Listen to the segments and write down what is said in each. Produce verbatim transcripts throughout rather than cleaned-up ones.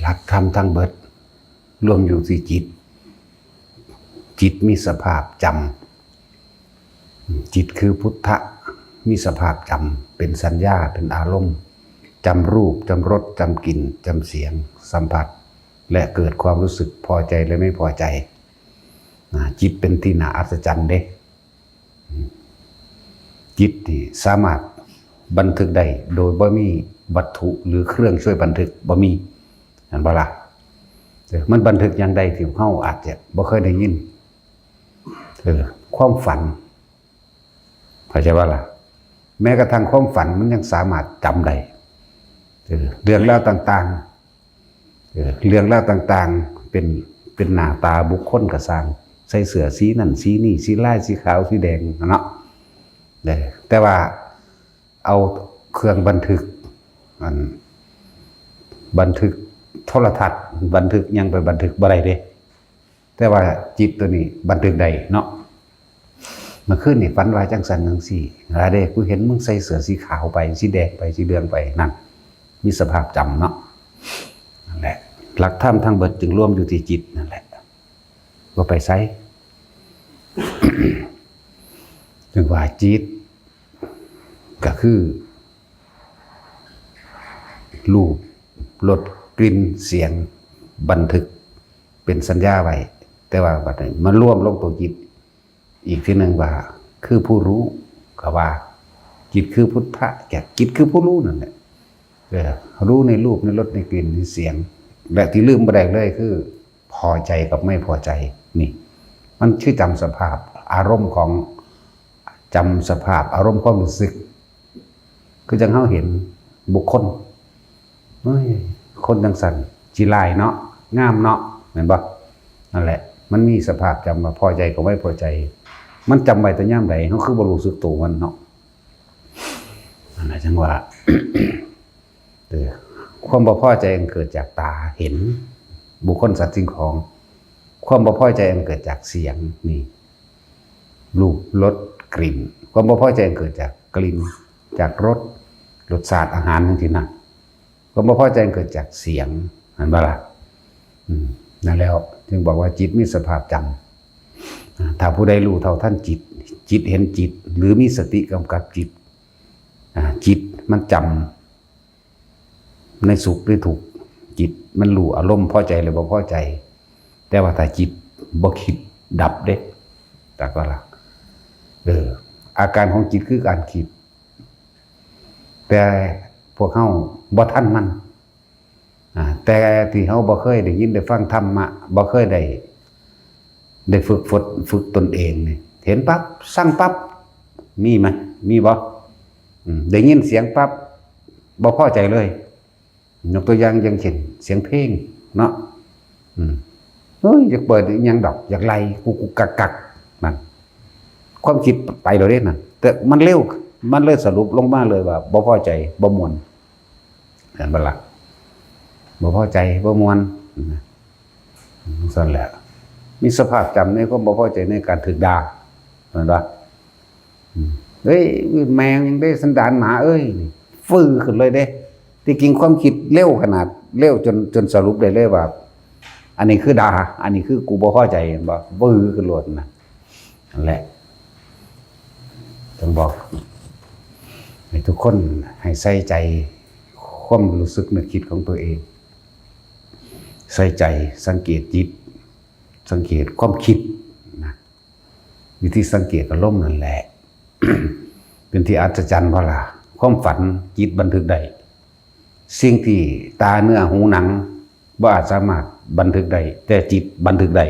หลักธรรมทั้งเบิดรวมอยู่ที่จิต จิตมีสภาพจำ จิตคือพุทธะ มีสภาพจำ เป็นสัญญา เป็นอารมณ์ จำรูป จำรส จำกลิ่น จำเสียง สัมผัส และเกิดความรู้สึกพอใจและไม่พอใจนะจิตเป็นที่น่าอัศจรรย์เด้ จิตนี่สามารถบันทึกได้โดยบ่มีวัตถุหรือเครื่องช่วยบันทึก บ่มีอันบ่ละเออมันบันทึกอย่างใดที่เฮาอาจจะบ่เคยได้ยินเออความฝันเข้าใจว่าล่ะ แม้กระทั่งความฝันมันยังสามารถจำได้เออเรื่องราวต่างๆเออเรื่องราวต่างๆ เป็นเป็นหน้าตาบุคคลก็ซ่าง ใส่เสื้อสีนั่นสีนี่สีลายสีขาวสีแดงเนาะเออแต่ว่าเอาเครื่องบันทึกอันบันทึกโทรทัศน์บันทึกหยังไปบันทึกบ่ได้เด้ แต่ว่าจิตตัวนี้บันทึกได้เนาะเมื่อคืนนี่ฝันว่าจังสันจังสี่หาเด้กูเห็นมึงใส่เสื้อสีขาวไปสีแดงไปสีเหลืองไปนั่นมีสภาพจำเนาะนั่นแหละหลักธรรมทั้งเบิดจึงรวมอยู่ที่จิตนั่นแหละบ่ไปไสจึงว่าจิตก็คือ รูปรสกลิ่นเสียงบันทึกเป็นสัญญาไว้ แต่ว่าบัดนี้มารวมลงตัวจิตอีกทีหนึ่งว่าคือผู้รู้ก็ว่าจิตคือพุทธะแก่จิตคือผู้รู้นั่นแหละเออรู้ในรูปในรสในกลิ่นในเสียง และที่ลืมบ่ได้เลยคือพอใจกับไม่พอใจนี่มันคือจำสภาพอารมณ์ของจำสภาพอารมณ์ความรู้สึก คือจังเฮาเห็นบุคคลเฮ้ยคนจังสันจิลายเนาะงามเนาะแม่นบ่นั่นแหละมันมีสภาพจำว่าพอใจกับไม่พอใจ มันจำไว้แต่ยามใดเฮาคือบ่รู้สึกตัวมันเนาะนั่นแหละจังว่าเออความบ่พอใจมันเกิดจากตาเห็น บุคคลสัตว์สิ่งของ ความบ่พอใจมันเกิดจากเสียงนี่รูปรสกลิ่น ความบ่พอใจมันเกิดจากกลิ่นจากรสรสชาติอาหารทั้งที่นั่นความบ่พอใจมันเกิดจากเสียงนั่นบ่ล่ะอืมนั่นแล้วจึงบอกว่าจิตมีสภาพจำอ่าถ้าผู้ใดรู้เท่าทันจิต จิตเห็นจิต หรือมีสติกำกับจิตอ่าจิตมันจำ ในสุขในทุกข์จิตมันรู้อารมณ์พอใจหรือบ่พอใจ แต่ว่าถ้าจิตบ่คิดดับเด้จักว่าล่ะเอออาการของจิตคือการคิด แต่พวกเฮาบ่ทันมันอ่าแต่ที่เฮาบ่เคยได้ยินได้ฟังธรรมะบ่เคยได้ ได้ฝึกฝนฝึกตนเองนี่เห็นปั๊บสั่งปั๊บมีไหมมีบ่อืมได้ยินเสียงปั๊บบ่พอใจเลย ยกตัวอย่างอย่างเช่นเสียงเพลงเนาะอืมเฮ้ยอยากเปิดอิหยังดอกอยากไล่กุกกุกกักกักนั่นความคิดไปแล้วเด้นั่นแต่มันเร็วมันเลยสรุปลงมาเลยว่าบ่พอใจบ่ม่วนเห็นบ่ล่ะบ่พอใจบ่ม่วนนะซั่นแหละมีสภาพจำในความบ่พอใจในการถูกด่าเห็นบ่ อืมเฮ้ยแมงยังได้สันดานหมาเอ้ยนี่ฟื้อขึ้นเลยเด้ที่จริงความคิดเร็วขนาดเร็วจนจนสรุปได้เลยว่า อันนี้คือด่าอันนี้คือกูบ่พอใจเห็นบ่ฟื้อขึ้นโลดนะนั่นแหละต้องบอกให้ทุกคนให้ใส่ใจความรู้สึกนึกคิดของตัวเอง ใส่ใจสังเกตจิต สังเกตความคิดนะ วิธีสังเกตอารมณ์นั่นแหละ เป็นที่อัศจรรย์เพราะล่ะความฝันจิตบันทึกได้ สิ่งที่ตาเนื้อหูหนังบ่อาจสามารถบันทึกได้ แต่จิตบันทึกได้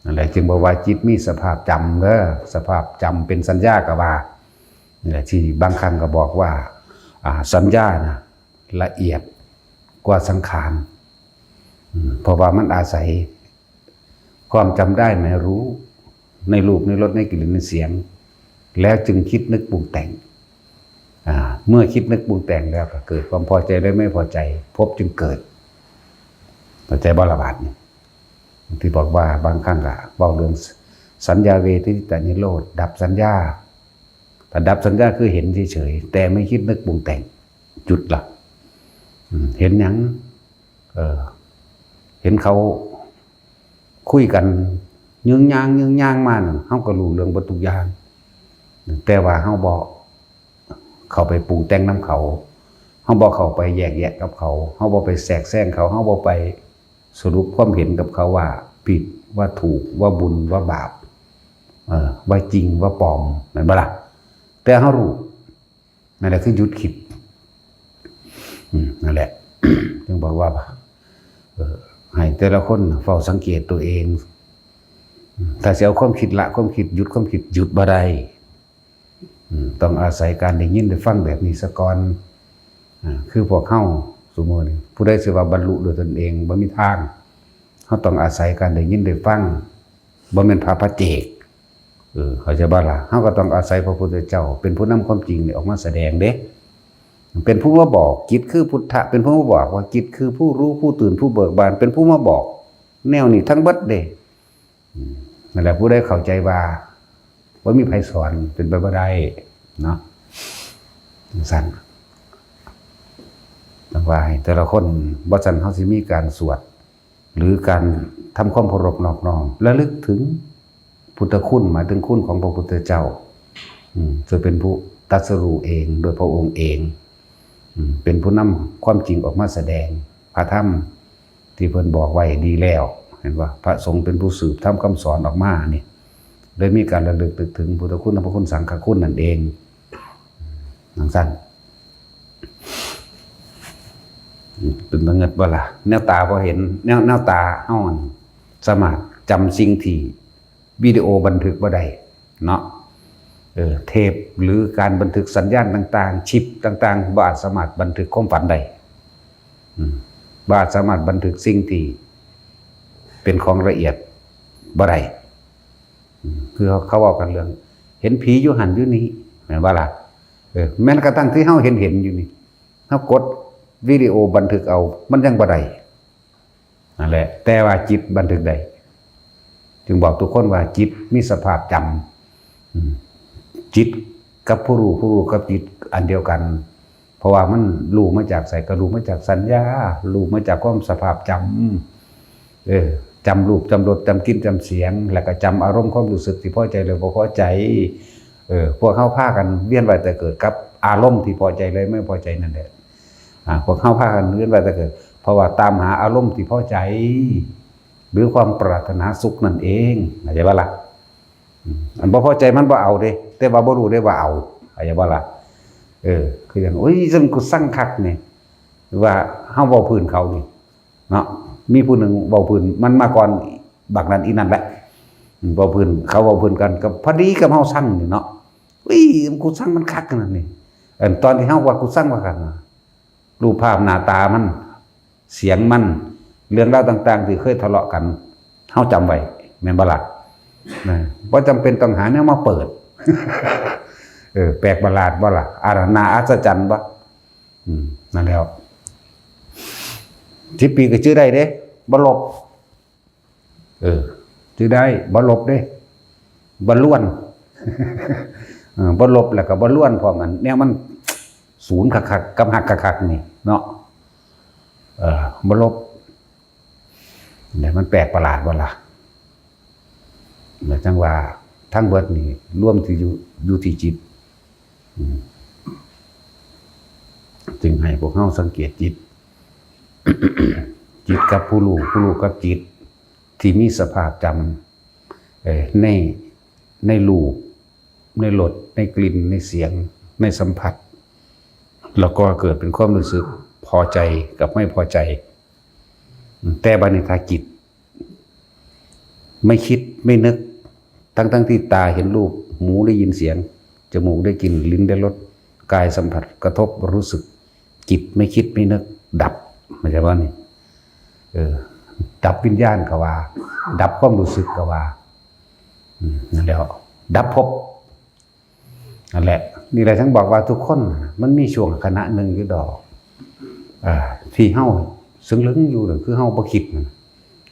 นั่นแหละจึงบอกว่าจิตมีสภาพจำเด้อสภาพจำเป็นสัญญาก็ว่านี่แหละที่บางครั้งก็บอกว่าอ่าสัญญานะละเอียดกว่าสังขารอืมเพราะว่ามันอาศัย ความจำได้หมายรู้ในรูปในรสในกลิ่นในเสียง แล้วจึงคิดนึกปรุงแต่งอ่าเมื่อคิดนึกปรุงแต่งแล้วก็เกิดความพอใจและไม่พอใจภพจึงเกิดเข้าใจบ่ละบาดนี่ที่บอกว่าบางครั้งก็เว้าเรื่องสัญญาเวทิตานิโรธดับสัญญาถ้าดับสัญญาคือเห็นเฉยๆแต่ไม่คิดนึกปรุงแต่งจุดละอืมเห็นหยัง เออ เห็นเขาคุยกันยื้องย่างยื้องย่างมานั่น เฮาก็รู้เรื่องเบิดทุกอย่าง แต่ว่าเฮาบ่เข้าไปปรุงแต่งนำเขา เฮาบ่เข้าไปแยกแยะกับเขา เฮาบ่ไปแทรกแซงเขา เฮาบ่ไปสรุปความเห็นกับเขาว่าผิด ว่าถูก ว่าบุญ ว่าบาป เออ ว่าจริง ว่าปลอม แม่นบ่ล่ะ? แต่เฮารู้ นั่นแหละคือหยุดคิด อืม นั่นแหละ จึงบอกว่า เออ ให้แต่ละคนเฝ้าสังเกตตัวเอง อืม ถ้าสิเอาความคิดละความคิด หยุดความคิด หยุดบ่ได้ อืม ต้องอาศัยการได้ยินได้ฟังแบบนี้ซะก่อน อ่า คือพวกเฮาซุมื้อนี้ ผู้ใดสิว่าบรรลุด้วยตนเอง บ่มีทาง เฮาต้องอาศัยการได้ยินได้ฟัง บ่แม่นพระปัจเจก เออ เข้าใจบ่ล่ะ? เฮาก็ต้องอาศัยพระพุทธเจ้า เป็นผู้นำความจริงนี่ออกมาแสดงเด้ เป็นผู้มาบอก จิตคือพุทธะ เป็นผู้มาบอกว่าจิตคือผู้รู้ ผู้ตื่น ผู้เบิกบาน เป็นผู้มาบอก แนวนี้ทั้งเบิดเด้ อืม นั่นแหละ ผู้ใดเข้าใจว่าบ่มีไผสอน เป็นไปบ่ได้ เนาะ จังซั่น ต้องว่าให้แต่ละคน บ่ซั้นเฮาสิมีการสวด หรือการทำความเคารพนอบน้อม ระลึกถึงพุทธคุณ หมายถึงคุณของพระพุทธเจ้า อืม ซึ่งเป็นผู้ตรัสรู้เอง โดยพระองค์เอง อืม เป็นผู้นำความจริงออกมาแสดง พระธรรมที่เพิ่นบอกไว้ดีแล้ว เห็นบ่? พระสงฆ์เป็นผู้สืบทำคำสอนออกมานี่ เลยมีการระลึกนึกถึงพุทธคุณ ธรรมคุณ สังฆคุณนั่นเอง จังซั่น เป็นตาเงิดบ่ล่ะ? แนวตาบ่เห็น แนว แนวตาเฮานั่นสามารถจำสิ่งที่วิดีโอบันทึกบ่ได้เนาะ เออ เทปหรือการบันทึกสัญญาณต่างๆ ชิปต่างๆ บ่อาจสามารถบันทึกความฝันได้ อืม บ่อาจสามารถบันทึกสิ่งที่เป็นของละเอียดบ่ได้ อืม คือเขา เขาเว้ากันเรื่อง เห็นผีอยู่หั่นอยู่นี่ แม่นบ่ล่ะ? เออ แม้กระทั่งที่เฮาเห็นๆ อยู่นี่ เฮากดวิดีโอบันทึกเอา มันยังบ่ได้ นั่นแหละ แต่ว่าจิตบันทึกได้ จึงบอกทุกคนว่าจิตมีสภาพจำ อืม จิตกับผู้รู้ ผู้รู้กับจิตอันเดียวกัน เพราะว่ามันรู้มาจากไส ก็รู้มาจากสัญญา รู้มาจากความสภาพจำ เออ จำรูป จำรส จำกลิ่น จำเสียง แล้วก็จำอารมณ์ความรู้สึกที่พอใจหรือบ่พอใจ เออ พวกเฮาพากันเวียนว่ายตายเกิดกับอารมณ์ที่พอใจหรือไม่พอใจนั่นแหละ อ่า พวกเฮาพากันเวียนว่ายตายเกิด เพราะว่าตามหาอารมณ์ที่พอใจ หรือความปรารถนาสุขนั่นเอง เข้าใจบ่ล่ะ? อืม อันบ่พอใจมันบ่เอาเด้ แต่ว่าบ่รู้เด้ว่าเอา เข้าใจบ่ล่ะ? เออ คือจั่ง โอ้ย ซั่นกูซังคักนี่ ว่าเฮาเว้าพื้นเขานี่ เนาะ มีผู้หนึ่งเว้าพื้น มันมาก่อนบักนั้นอีนั่นแหละ อืม เว้าพื้น เขาเว้าพื้นกัน ก็พอดีกับเฮาซังนี่เนาะ อุ้ย กูซังมันคักขนาดนี้ อันตอนที่เฮาว่ากูซังว่าคักนะ รูปภาพหน้าตามัน เสียงมัน เรื่องราวต่างๆ ที่เคยทะเลาะกัน เฮาจำไว้ แม่นบ่ล่ะ? นะ บ่จำเป็นต้องหาแนวมาเปิด เออ แปลกประหลาดบ่ล่ะ? อันน่าอัศจรรย์บ่? อืม นั่นแหล้ว สิบปีก็จื่อได้เด้ บ่ลบ เออ จื่อได้ บ่ลบเด้ บ่ลวน เออ บ่ลบแล้วก็บ่ลวนพร้อม อันแนวมันสูนคักๆ กับฮักคักๆ นี่เนาะ เออ บ่ลบ แล้วมันแปลกประหลาดบ่ล่ะ? แล้วจั่งว่าทั้งเบิดนี่รวมที่อยู่ อยู่ที่จิต อืม จึงให้พวกเฮาสังเกตจิต จิตกับผู้รู้ ผู้รู้กับจิต ที่มีสภาพจำ เอ่อ ใน ในรูป ในรส ในกลิ่น ในเสียง ในสัมผัส แล้วก็เกิดเป็นความรู้สึกพอใจกับไม่พอใจ แต่บัดนี้ถ้าจิต ไม่คิดไม่นึก ทั้งๆ ที่ตาเห็นรูป หูได้ยินเสียง จมูกได้กลิ่น ลิ้นได้รส กายสัมผัส กระทบรู้สึก จิตไม่คิดไม่นึก ดับ เข้าใจบ่นี่? เออ ดับวิญญาณก็ว่า ดับความรู้สึกก็ว่า อืม นั่นแหละ ดับภพ นั่นแหละ นี่แหละถึงบอกว่าทุกคนมันมีช่วงขณะหนึ่งอยู่ดอก อ่า ที่เฮาซึ่งลึงอยู่น่ะ คือเฮาบ่คิดน่ะ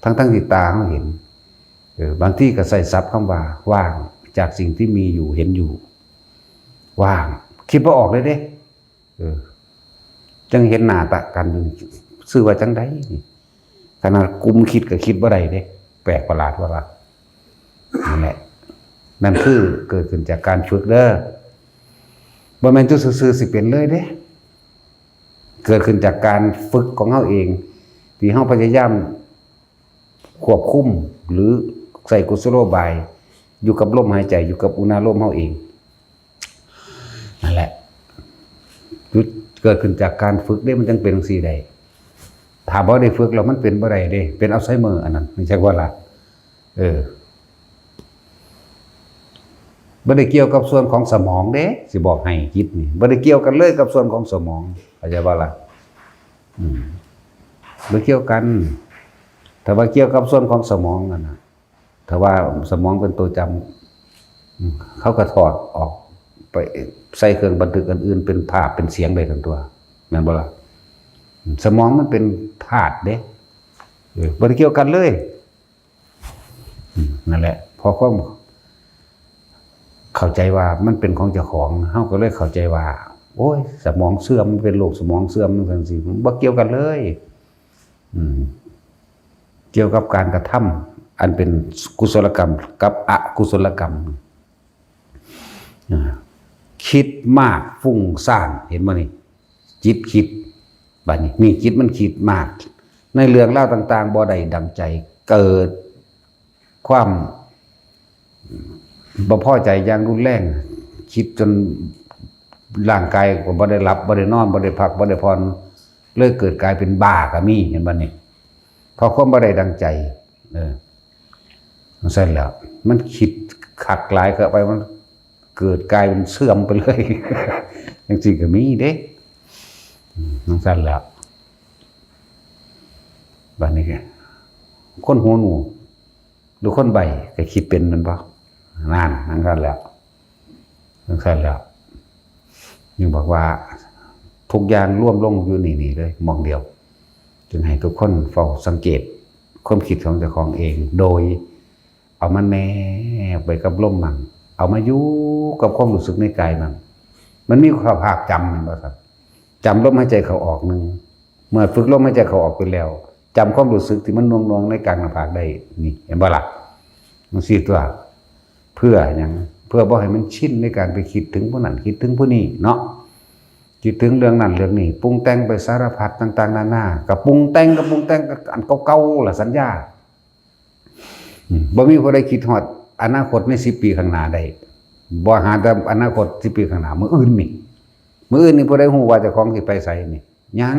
ทั้งๆ ที่ตาเฮาเห็น เออ บางทีก็ใช้ศัพท์คำว่า ว่างจากสิ่งที่มีอยู่ เห็นอยู่ ว่าง คิดบ่ออกเลยเด้ เออ จั่งเห็นหน้าตากัน ชื่อว่าจั่งใดนี่ ขนาดกลุ่มคิดก็คิดบ่ได้เด้ แปลกประหลาดว่าล่ะ นั่นแหละ นั่นคือเกิดขึ้นจากการฝึกเด้อ บ่แม่นอยู่ซื่อๆสิเป็นเลยเด้ เกิดขึ้นจากการฝึกของเฮาเอง ที่เฮาพยายามควบคุม หรือใส่กุศโลบาย อยู่กับลมหายใจ อยู่กับอุณาโลมเฮาเอง นั่นแหละ จุดเกิดขึ้นจากการฝึกเด้ มันจั่งเป็นจั่งซี้ได้ ถ้าบ่ได้ฝึกแล้วมันเป็นบ่ได้เด้ เป็นอัลไซเมอร์อันนั้น จักว่าล่ะ เออ บ่ได้เกี่ยวกับส่วนของสมองเด้ สิบอกให้ จิตนี่ บ่ได้เกี่ยวกันเลยกับส่วนของสมอง เข้าใจบ่ล่ะ อืม บ่เกี่ยวกัน ถ้าว่าเกี่ยวกับส่วนของสมองนั่นน่ะ ถ้าว่าสมองเป็นตัวจำ อืม เขาก็ถอดออกไปใส่เครื่องบันทึกอันอื่นเป็นภาพเป็นเสียงได้ทั้งตัว แม่นบ่ล่ะ สมองมันเป็นธาตุเด้ เออ บ่ได้เกี่ยวกันเลย อืม นั่นแหละ พอความเข้าใจว่ามันเป็นของเจ้าของ เฮาก็เลยเข้าใจว่า โอ้ย สมองเสื่อม มันเป็นโรคสมองเสื่อม จั่งซี้ บ่เกี่ยวกันเลย อืม เกี่ยวกับการกระทำอันเป็นกุศลกรรมกับอกุศลกรรม อ่า คิดมากฟุ้งซ่าน เห็นบ่นี่ จิตคิด บัดนี้ นี่จิตมันคิดมาก ในเรื่องราวต่างๆ บ่ได้ดังใจ เกิดความบ่พอใจอย่างรุนแรง คิดจนร่างกายก็บ่ได้หลับ บ่ได้นอน บ่ได้พัก บ่ได้ผ่อน เลยเกิดกลายเป็นบ้าก็มี เห็นบ่นี่ เพราะความบ่ได้ดังใจ เออ จั่งซั่นแหล้ว มันคิดคักหลายเข้าไป มันเกิดกลายเป็นเสื่อมไปเลย จั่งซี้ก็มีเด้ อืม จั่งซั่นแหล้ว บัดนี้ก็ คนหูหนวก หรือคนใบ้ก็คิดเป็นแม่นบ่ นั่น จั่งซั่นแหล้ว จั่งซั่นแหล้ว ยังบอกว่า ทุกอย่างรวมลงอยู่นี่ นี่เลย หม่องเดียว จึงให้ทุกคนเฝ้าสังเกตความคิดของเจ้าของเอง โดยเอามาแนบไว้กับลมมั่ง เอามาอยู่กับความรู้สึกในกายมั่ง มันมีสภาพจำ แม่นบ่ครับ จำลมหายใจเข้าออกหนึ่ง เมื่อฝึกลมหายใจเข้าออกไปแล้ว จำความรู้สึกที่มันหน่วงๆในกลางหน้าผากได้ นี่ เห็นบ่ล่ะ จั่งซี้ตัว เพื่อหยัง เพื่อบ่ให้มันชินในการไปคิดถึงผู้นั้น คิดถึงผู้นี้เนาะ คิดถึงเรื่องนั้นเรื่องนี้ ปรุงแต่งไปสารพัดต่างๆนานา ก็ปรุงแต่ง ก็ปรุงแต่ง ก็อันเก่าๆล่ะ สัญญา อืม บ่มีผู้ใดคิดฮอดอนาคตในสิบปีข้างหน้าได้ บ่หาแต่อนาคตสิบปีข้างหน้า มื้ออื่นนี่ มื้ออื่นนี่ผู้ใดฮู้ว่าเจ้าของสิไปไสนี่ ยัง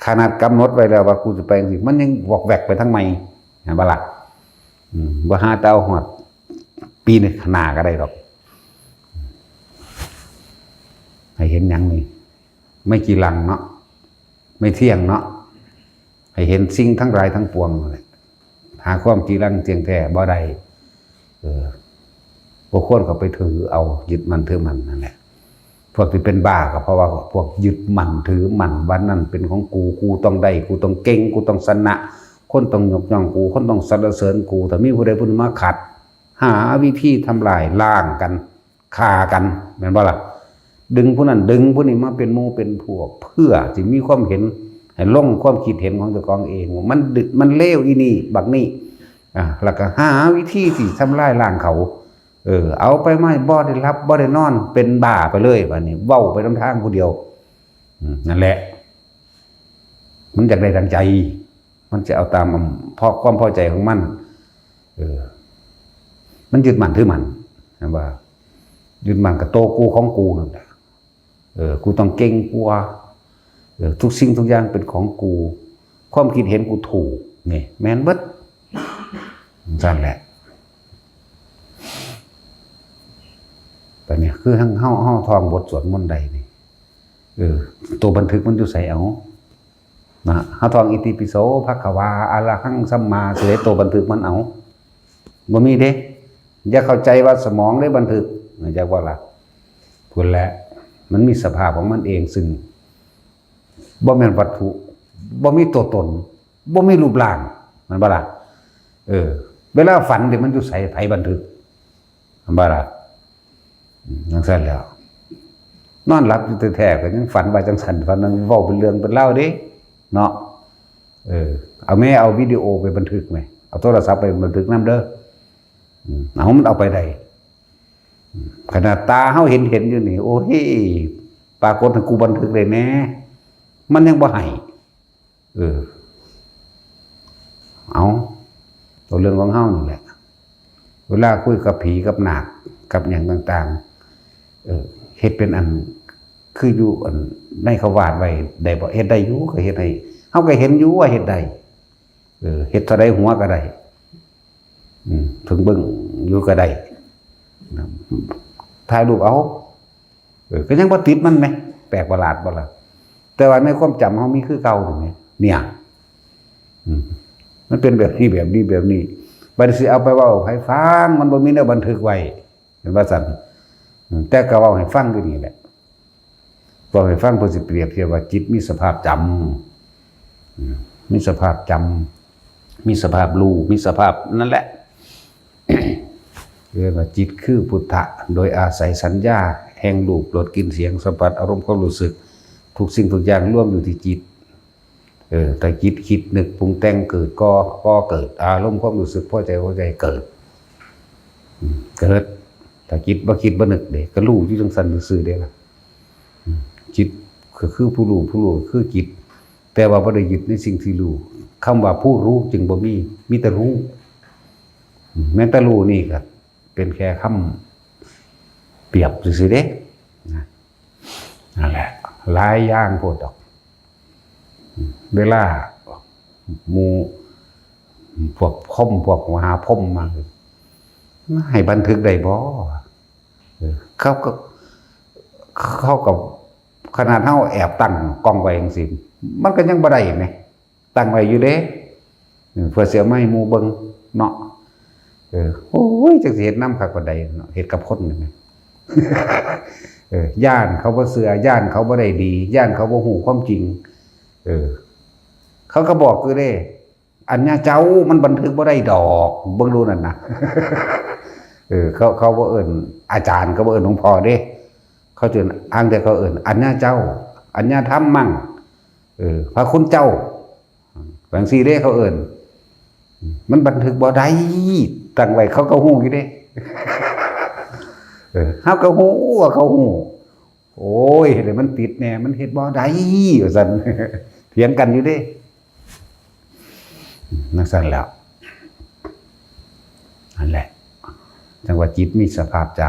ขนาดกำหนดไว้แล้วว่ากูสิไปจั่งซี้ มันยังวอกแวกไปทางใหม่ เห็นบ่ล่ะ อืม บ่หาแต่เอาฮอดปีข้างหน้าก็ได้ดอก ให้เห็นหยังนี่ ไม่จีรังเนาะ ไม่เที่ยงเนาะ ให้เห็นสิ่งทั้งหลายทั้งปวงนั่นแหละ หาความจีรังเที่ยงแท้บ่ได้ เออ บ่ควรเข้าไปถือเอา ยึดมั่นถือมั่นนั่นแหละ พวกที่เป็นบ้าก็เพราะว่าพวกยึดมั่นถือมั่น วันนั้นเป็นของกู กูต้องได้ กูต้องเก่ง กูต้องชนะ คนต้องยกย่องกู คนต้องสรรเสริญกู ถ้ามีผู้ใดผู้หนึ่งมาขัด หาวิธีทำลายล้างกัน ฆ่ากัน แม่นบ่ล่ะ ดึงผู้นั้นดึงผู้นี้มาเป็นหมู่เป็นพวก เพื่อสิมีความเห็น ให้ลงความคิดเห็นของเจ้าของเอง ว่ามันดึ มันเลวอีนี่ บักนี่ อ่า แล้วก็หาวิธีที่ทำลายล้างเขา เออ เอาไปมาบ่ได้หลับ บ่ได้นอน เป็นบ้าไปเลย บัดนี้ เว้าไปนำทางผู้เดียว อืม นั่นแหละ มันอยากได้ดังใจ มันจะเอาตาม พอ ความพอใจของมัน เออ มันยึดมั่นถือมั่น เห็นบ่ ยึดมั่นกับโตกูของกูนั่นแหละ เออ กูต้องเก่งกว่า เออ ทุกสิ่งทุกอย่างเป็นของกู ความคิดเห็นกูถูก นี่ แม่นเบิด จั่งซั่นแหละ บัดนี้คือเฮา เฮา เฮาท่องบทสวดมนต์ใดนี่ เออ ตัวบันทึกมันอยู่ไสเอา นะ เฮาท่องอิติปิโสภะคะวา อะระหังสัมมา สิได้ตัวบันทึกมันเอา บ่มีเด้ อย่าเข้าใจว่าสมองได้บันทึก จักว่าล่ะ พุ้นแหละ มันมีสภาพของมันเอง ซึ่งบ่แม่นวัตถุ บ่มีตัวตน บ่มีรูปร่าง แม่นบ่ล่ะ เออ เวลาฝันนี่มันอยู่ไส ไผบันทึก แม่นบ่ล่ะ อืม จั่งซั่นแหล้ว นอนหลับอยู่แท้ๆ ก็ยังฝันว่าจั่งซั่น ฝันว่าเว้าเป็นเรื่องเป็นราวเด้ เนาะ เออ เอาแม่เอาวิดีโอไปบันทึกไหม เอาโทรศัพท์ไปบันทึกนำเด้อ อืม เอามันเอาไปได้ อืม ขนาดตาเฮาเห็นเห็นอยู่นี่ โอ้ย ปรากฏให้กูบันทึกได้แน่ มันยังบ่ให้ เออ เอา เอาเรื่องของเฮานี่แหละ เวลาคุยกับผีกับนาคกับหยังต่างๆ เออ เฮ็ดเป็นอัน คืออยู่อัน ในเขาวาดไว้ได้บ่ เฮ็ดได้อยู่ ก็เฮ็ดให้ เฮาก็เห็นอยู่ว่าเฮ็ดได้ เออ เฮ็ดเท่าใดหัวก็ได้ อืม เพิ่งเบิ่งอยู่ก็ได้ นะ ถ่ายรูปเอา เออ ก็ยังบ่ติดมันแหม แปลกประหลาดบ่ล่ะ แต่ว่าในความจำเฮามีคือเก่านี่แหม เนี่ย อืม มันเป็นแบบนี้ แบบนี้ แบบนี้ บัดนี้สิเอาไปเว้าให้ไผฟัง มันบ่มีแนวบันทึกไว้ เห็นว่าซั่น อืม แต่ก็เว้าให้ฟังอยู่นี่แหละ เว้าให้ฟัง เพิ่นสิเปรียบเทียบว่าจิตมีสภาพจำ อืม มีสภาพจำ มีสภาพรู้ มีสภาพนั่นแหละ เรียกว่าจิตคือพุทธะ โดยอาศัยสัญญาแห่งรูป รส กลิ่น เสียง สัมผัส อารมณ์ ความรู้สึก ทุกสิ่งทุกอย่างรวมอยู่ที่จิต เออ ถ้าจิตคิดนึกปรุงแต่งเกิด ก็ ก็เกิด อารมณ์ความรู้สึกพอใจ พอใจเกิด อืม เกิด ถ้าจิตบ่คิดบ่นึกเด้ ก็รู้อยู่จังซั่นซื่อๆเด้ล่ะ อืม จิตก็คือผู้รู้ ผู้รู้ก็คือจิต แต่ว่าบ่ได้ยึดในสิ่งที่รู้ คำว่าผู้รู้จึงบ่มี มีแต่รู้ อืม แม้แต่รู้นี่ก็เป็นแค่คำเปรียบซื่อๆเด้ นะ นั่นแหละ หลายอย่างโพดดอก เวลาหมู่พวกคม พวกมหาพรหมมา ให้บันทึกได้บ่ เออ เขาก็ เขาก็ ขนาดเฮาแอบตั้งกล้องไว้จังซี่ มันก็ยังบ่ได้แหม ตั้งไว้อยู่เด้ เออ เพื่อสิเอามาให้หมู่เบิ่งเนาะ เออ โอ้ย จักสิเฮ็ดนำคักปานใดเนาะ เฮ็ดกับคนนี่แหม เออ ย้านเขาบ่เชื่อ ย้านเขาบ่ได้ดี ย้านเขาบ่ฮู้ความจริง เออ เขาก็บอกอยู่เด้ อันเนี้ยเจ้ามันบันทึกบ่ได้ดอก เบิ่งดูนั่นนะ เออ เขา เขาบ่เอิ้นอาจารย์ เขาบ่เอิ้นหลวงพ่อเด้ เขาเอิ้น อ้างแต่เขาเอิ้น อันเนี้ยเจ้า อันเนี้ยธรรมมัง เออ พระคุณเจ้า จั่งซี้เด้เขาเอิ้น มันบันทึกบ่ได้ ตั้งไว้เขาก็ฮู้อยู่เด้ เออ เฮาก็ฮู้ว่าเขาฮู้ โอ้ย เฮ็ดให้มันติดแน่ มันเฮ็ดบ่ได้ ว่าซั่น เถียงกันอยู่เด้ จั่งซั่นแหล้ว นั่นแหละ จั่งว่าจิตมีสภาพจ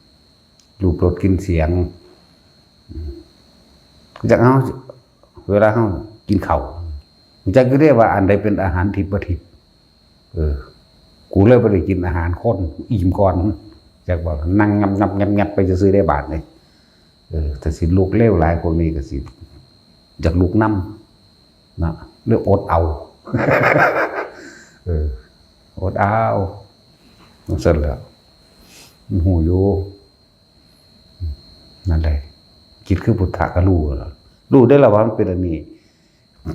ำ รูป รส กลิ่น เสียง จั่งเฮา เวลาเฮากินข้าว จั่งคือได้ว่าอันใดเป็นอาหารทิพย์บ่ทิพย์ เออ กูเลยบ่ได้กินอาหารคน อิ่มก่อน จักว่านั่งงับงับงับงับไปซื่อๆได้บาดนี่ เออ แต่สิลุกเร็วหลายพวกนี้ก็สิ อยากลุกนำ นะ เลยอดเอา เออ อดเอา จั่งซั่นแหละ มันฮู้อยู่ นั่นแหละ จิตคือพุทธะก็รู้แล้ว รู้ได้แล้วว่ามันเป็นอันนี้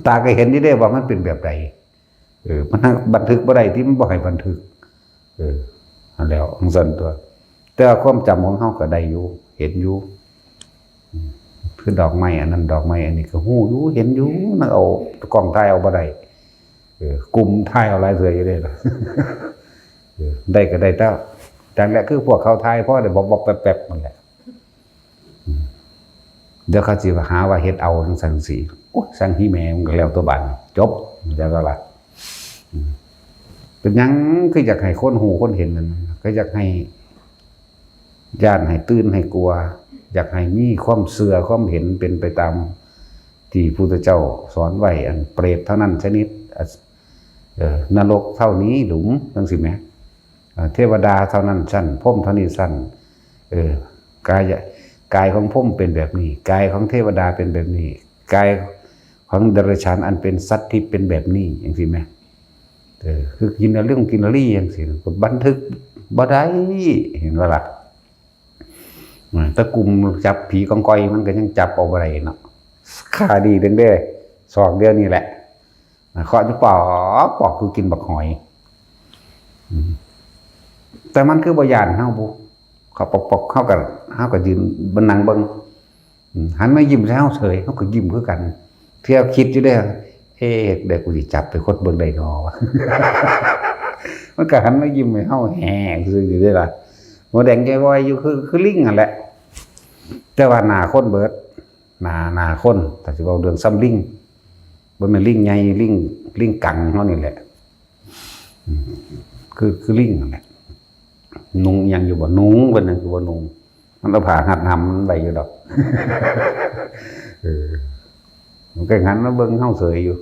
ตาก็เห็นอยู่ได้ว่ามันเป็นแบบใด เออ มันบันทึกบ่ได้ที่มันบ่ให้บันทึก เออ นั่นแหล้ว จั่งซั่นตัว แต่ว่าความจำของเฮาก็ได้อยู่ เห็นอยู่ อืม คือดอกไม้อันนั้น ดอกไม้อันนี้ก็ฮู้อยู่ เห็นอยู่ มันเอากล้องถ่ายเอาบ่ได้ เออ กลุ่มถ่ายเอาหลายเทื่ออยู่เด้ล่ะ เออ ได้ก็ได้แต่ จั่งแหละ คือพวกเขาถ่ายพอได้บอบๆแป๊บๆนั่นแหละ อืม เดี๋ยวเขาสิหาว่าเฮ็ดเอาจั่งซั่นจั่งซี้ โอ๊ย สั่งฮีแม่มันก็แล้วตัวบาดนี้ จบ จั่งก็ล่ะ อืม เป็นหยังคืออยากให้คนฮู้คนเห็นนั่น ก็อยากให้ย้านให้ตื่นให้กลัว อยากให้มีความเชื่อความเห็นเป็นไปตามที่พุทธเจ้าสอนไว้ อันเปรตเท่านั้นชนิด อ่ะ เอ่อ นรกเท่านี้หลุม จั่งซี้แหม เอ่อ เทวดาเท่านั้นชั้น พรหมเท่านี้ชั้น เออ กาย กายของพรหมเป็นแบบนี้ กายของเทวดาเป็นแบบนี้ กายของเดรัจฉานอันเป็นสัตว์ทิพย์เป็นแบบนี้ จั่งซี้แหม เออ คือกินเรื่องกินรีจั่งซี้ บันทึกบ่ได้ เห็นบ่ล่ะ อ่า ตะกลุ่มจับผีกองกอยมันก็ยังจับเอาบ่ได้เนาะ คาดีเด้งเด้ ศอกเดียวนี่แหละ เคาะอยู่ปอกปอกคือกินบักหอย อืม แต่มันคือบ่ย้านเฮาบุ เคาะปอกปอก เฮาก็ เฮาก็ยืนบ่นั่งเบิ่ง อืม หันมายิ้มใส่เฮาเฉย เฮาก็ยิ้มคือกัน เทื่อคิดอยู่เด้ เอ เอ๊ะ ได้กูสิจับไปคนเบิ่งได้ดอกวะ มันก็หันมายิ้มให้เฮาแฮ่ซื่ออยู่เด้ล่ะ หัวแดงใจวอยอยู่คือ คือลิงนั่นแหละ แต่ว่าหน้าคนเบิด หน้า หน้าคน ถ้าสิเว้าเรื่องส่ำลิง บ่แม่นลิงใหญ่ ลิง ลิงกังเฮานี่แหละ อืม คือ คือลิงนั่นแหละ นุงอิหยังอยู่บ่ นุง เพิ่นนั่นคือบ่นุง มันเอาผ้าหัดหำมันไว้อยู่ดอก เออ มันก็หันมาเบิ่งเฮาเสยอยู่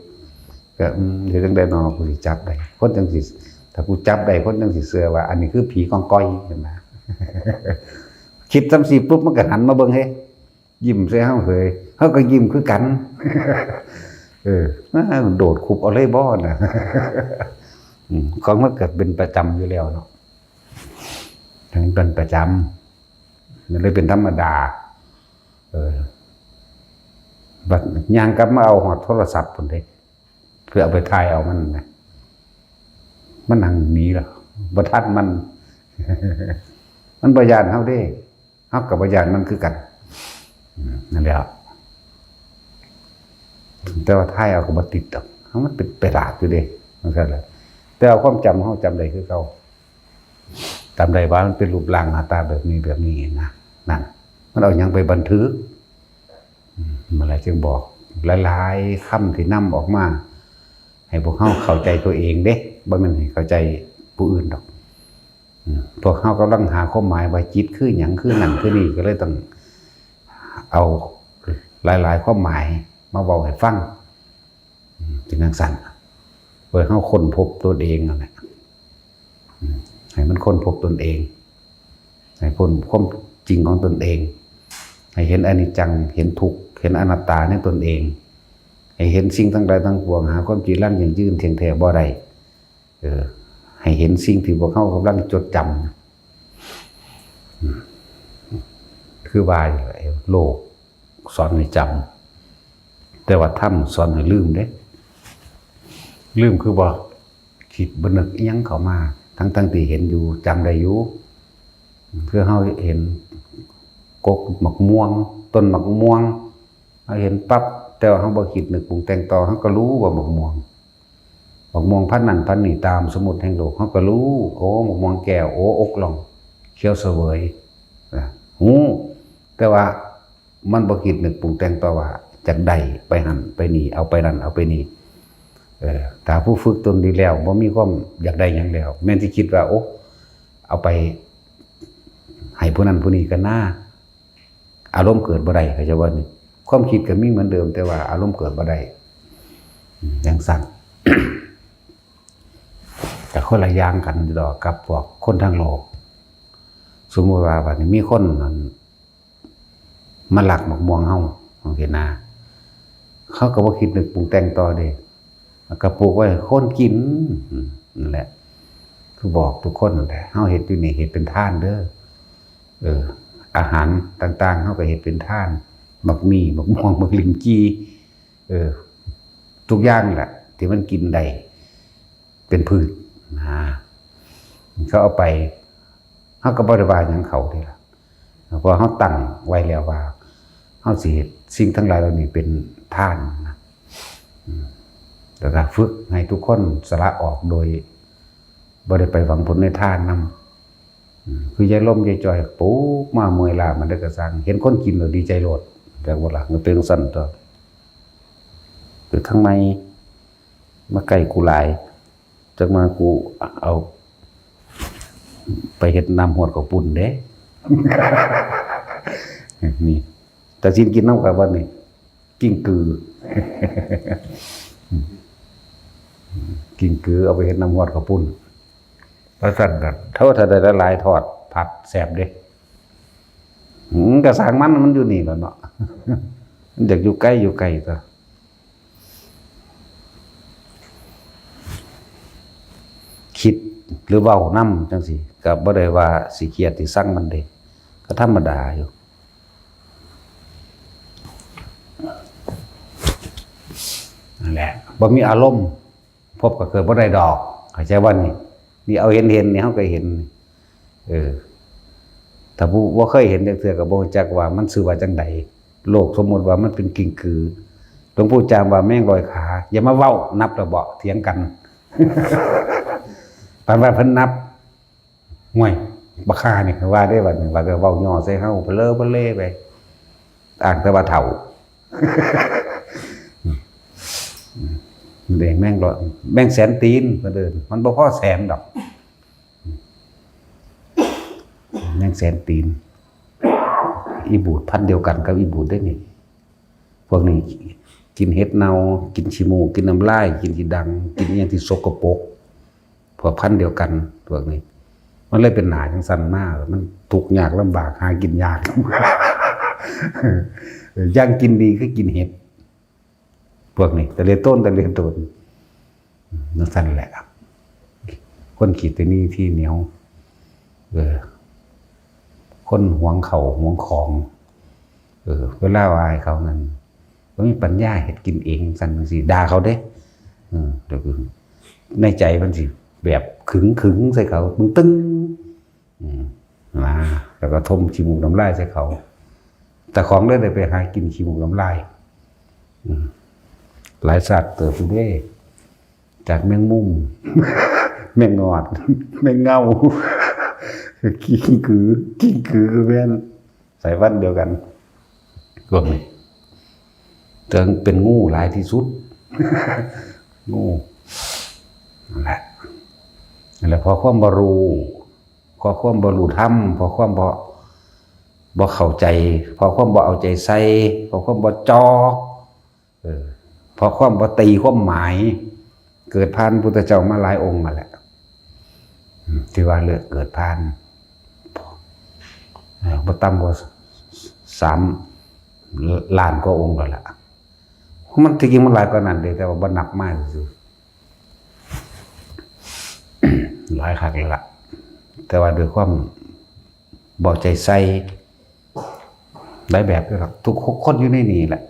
ก็ อืม เฮ็ดจั่งใด๋น้อ กูสิจับได้ คนจั่งสิ ถ้ากูจับได้ คนจั่งสิเชื่อว่า อันนี้คือผีกองกอย เห็นบ่ คิดจั่งซี้ปุ๊บ มันก็หันมาเบิ่ง เฮ้ ยิ้มใส่เฮาเสย เฮาก็ยิ้มคือกัน เออ มาโดดคุบเอาเลยบ่น่ะ อืม ของมันก็เป็นประจำอยู่แล้วเนาะ ทั้งเป็นประจำ มันเลยเป็นธรรมดา เออ บัดย่างกลับมาเอาฮอดโทรศัพท์พุ้นเด้ เพื่อเอาไปถ่ายเอามันนะ มันนั่งหนีล่ะ บ่ทันมัน มันบ่ย้านเฮาเด้ เฮาก็บ่ย้านมันคือกัน อืม นั่นแหละ แต่ว่าถ่ายเอาก็บ่ติดดอก เฮามันเป็นไปลากอยู่เด้ จั่งซั้นแหละ แต่ว่าความจำเฮาจำได้คือเก่า จำได้ว่ามันเป็นรูปร่างหน้าตาแบบนี้แบบนี้นะ นั่น มันเอาหยังไปบันทึก อืม มันเลยจึงบอก หลายๆ คำที่นำออกมา ให้พวกเฮาเข้าใจตัวเองเด้ บ่แม่นให้เข้าใจผู้อื่นดอก อืม พวกเฮากำลังหาความหมายว่าจิตคือหยัง คือนั่น คือนี่ ก็เลยต้องเอาหลายๆ ความหมายมาเว้าให้ฟัง อืม เป็นจั่งซั้น เพื่อเฮาค้นพบตนเองนั่นแหละ อืม ให้มันค้นพบตนเอง ให้ค้นความจริงของตนเอง ให้เห็นอนิจจัง เห็นทุกข์ เห็นอนัตตาในตนเอง ให้เห็นสิ่งทั้งหลายทั้งปวง หาความจีรังยั่งยืนเที่ยงแท้บ่ได้ เออ ให้เห็นสิ่งที่พวกเฮากำลังจดจำ อืม คือว่าอยู่แหละ โลกสอนให้จำ แต่ว่าธรรมสอนให้ลืมเด้ ลืมคือบ่คิดบ่นึกอิหยังเข้ามา ทั้งๆ ที่เห็นอยู่ จำได้อยู่ คือเฮาเห็นกกหมากม่วง ต้นหมากม่วง เฮาเห็นปั๊บ แต่ว่าเฮาบ่คิดนึกปรุงแต่งต่อ เฮาก็รู้ว่าหมากม่วง หมากม่วงพันธุ์นั่นพันธุ์นี่ ตามสมมุติแห่งโลก เฮาก็รู้ โอ้ หมากม่วงแก้ว โอ้ อกล่อง เขียวเสวย นะ ฮู้ แต่ว่ามันบ่คิดนึกปรุงแต่งต่อว่าจักได้ไปหั่นไปนี่ เอาไปนั่นเอาไปนี่ เออ ถ้าผู้ฝึกตนดีแล้ว บ่มีความอยากได้หยังแล้ว แม่นสิคิดว่า โอ้ เอาไปให้ผู้นั้นผู้นี้ก็น่า อารมณ์เกิดบ่ได้ เข้าใจบ่นี่ ความคิดก็มีเหมือนเดิม แต่ว่าอารมณ์เกิดบ่ได้ อืม จั่งซั้น ก็คนละอย่างกันดอกกับพวกคนทางโลก สมมุติว่าบัดนี้มีคนนั่นมาลักหมากม่วงเฮา จั่งซี้นะ เขาก็บ่คิดนึกปรุงแต่งต่อเด้ แล้วก็ปลูกไว้ให้คนกิน อืม นั่นแหละ คือบอกทุกคนนั่นแหละ เฮาเฮ็ดอยู่นี่ เฮ็ดเป็นทานเด้อ เออ อาหารต่างๆ เฮาก็เฮ็ดเป็นทาน บักมี่ บักม่วง บักลิ้นจี่ เออ ทุกอย่างแหละ ที่มันกินได้ เป็นพืชนะ เขาเอาไป เฮาก็บ่ได้ว่าหยังเขาเด้ล่ะ เพราะเฮาตั้งไว้แล้วว่า เฮาสิเฮ็ดสิ่งทั้งหลายเหล่านี้เป็นทานนะ อืม แล้วก็ฝึกให้ทุกคนสละออกโดยบ่ได้ไปหวังผลในทานนำ อืม คือยายลมยายจ่อยปลูกมาเมื่อยล้ามันได้กระสัง เห็นคนกินแล้วดีใจโลด จักบ่ล่ะ มันเป็นจั่งซั้นตั๊ว อยู่ทางใน มาใกล้กูหลาย จักมากูเอาไปเฮ็ดน้ำฮวดข้าวปุ้นเด้ นี่ ตาซินกินนำข้อยบ่นี่ กิ้งกือ กิ้งกือเอาไปเฮ็ดน้ำฮวดข้าวปุ้น ว่าซั่นน่ะ เท่า ถ้าได้หลายๆ ทอดผัดแซ่บเด้ อืม ก็สร้างมัน มันอยู่นี่แหละเนาะ มันอยากอยู่ไกล อยู่ไกลตั๊ว คิดหรือเว้านำจั่งซี้ ก็บ่ได้ว่าสิเกลียดสิชังมันเด้ ก็ธรรมดาอยู่ นั่นแหละ บ่มีอารมณ์ พบก็เกิดบ่ได้ดอก เข้าใจบ่นี่ นี่เอาเห็นๆ นี่เฮาก็เห็น เออ ถ้าผู้บ่เคยเห็นจักเทื่อก็บ่รู้จักว่ามันชื่อว่าจั่งใด โลกสมมุติว่ามันเป็นกิ้งกือ หลวงปู่จามว่าแมงลอยขา อย่ามาเว้า นับแล้วบ่ เถียงกัน ปานว่าเพิ่นนับ ห่วย บักห่านี่ ว่าได้บัดนี้ ว่าก็เว้าย่อใส่เฮา เผลอเผลอไป อ้างแต่ว่าเฒ่า เด้ แมงลอย แมงแสนตีน เพิ่นเอิ้น มันบ่พอแสนดอก แมงแสนตีน อีบูดพันธุ์เดียวกันกับอีบูดเด้นี่ พวกนี้กินเห็ดเน่า กินขี้มูก กินน้ำลาย กินขี้ดัง กินอิหยังที่สกปรก พวกพันธุ์เดียวกัน พวกนี้ มันเลยเป็นหน้าจั่งซั้นมา มันทุกข์ยากลำบาก หากินยาก เออ อย่างกินดีคือกินเห็ด พวกนี้ ตะเลโตน ตะเลโตน นั่นซั่นแหละ คนขี้ตะหนี่ขี้เหนียว เออ คนหวงเข้าหวงของ เออ เวลาว่าให้เขานั่น บ่มีปัญญาเฮ็ดกินเอง ซั่นจั่งซี้ ด่าเขาเด้ เออ เดี๋ยวคือ ในใจมันสิแบบขึงๆ ใส่เขา ตึงๆ อืม นะ แล้วก็ถมขี้มูกน้ำลายใส่เขา แต่ของเลยได้ไปหากินขี้มูกน้ำลาย อืม หลายชาติเติบอยู่เด้ จากแมงมุม แมงงอด แมงเง่า กิ้งกือ กิ้งกือก็แม่น สายพันธุ์เดียวกัน พวกนี้ ถึงเป็นงูหลายที่สุด งู นั่นแหละ นั่นแหละ เพราะความบ่รู้ เพราะความบ่รู้ธรรม เพราะความบ่ บ่เข้าใจ เพราะความบ่เอาใจใส่ เพราะความบ่จ่อ เออ เพราะความบ่ตีความหมาย เกิดผ่านพุทธเจ้ามาหลายองค์มาแล้ว อืม ที่ว่าเลือกเกิดผ่าน เออ บ่ต่ำกว่าสามล้านกว่าองค์แล้วล่ะ มันที่จริงมันหลายกว่านั้นเด้ แต่ว่าบ่นับมาซื่อๆ หลายคักแล้วล่ะ แต่ว่าด้วยความบ่ใจใส่ หลายแบบอยู่หรอก ทุกคนอยู่ในนี่แหละ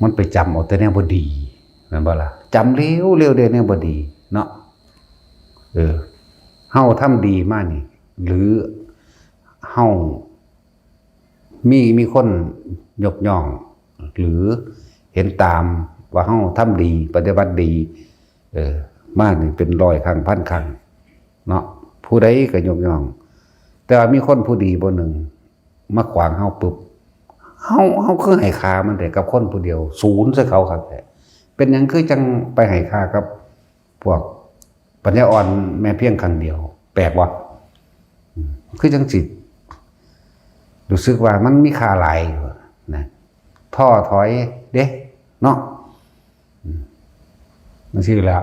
มันไปจำเอาแต่แนวบ่ดี แม่นบ่ล่ะ จำเร็วๆ เด้อแนวบ่ดีเนาะ เออ เฮาทำดีมานี่ หรือเฮา มี มีคนยกย่อง หรือเห็นตามว่าเฮาทำดี ปฏิบัติดี เออ มานี่เป็นร้อยครั้ง พันครั้ง เนาะ ผู้ใดก็ยกย่อง แต่ว่ามีคนผู้ดีผู้หนึ่งมาขวางเฮาปุ๊บ เฮา เฮาคือให้ค่ามันแต่กับคนผู้เดียว ศูนย์ใส่เขาคักแท้ เป็นหยังคือจั่งไปให้ค่ากับพวกปัญญาอ่อนแม่เพียงครั้งเดียว แปลกบ่ อืม คือจั่งสิรู้สึกว่ามันมีค่าหลายอยู่นะ ท้อถอยเด้ เนาะ อืม จั่งซี้แหละ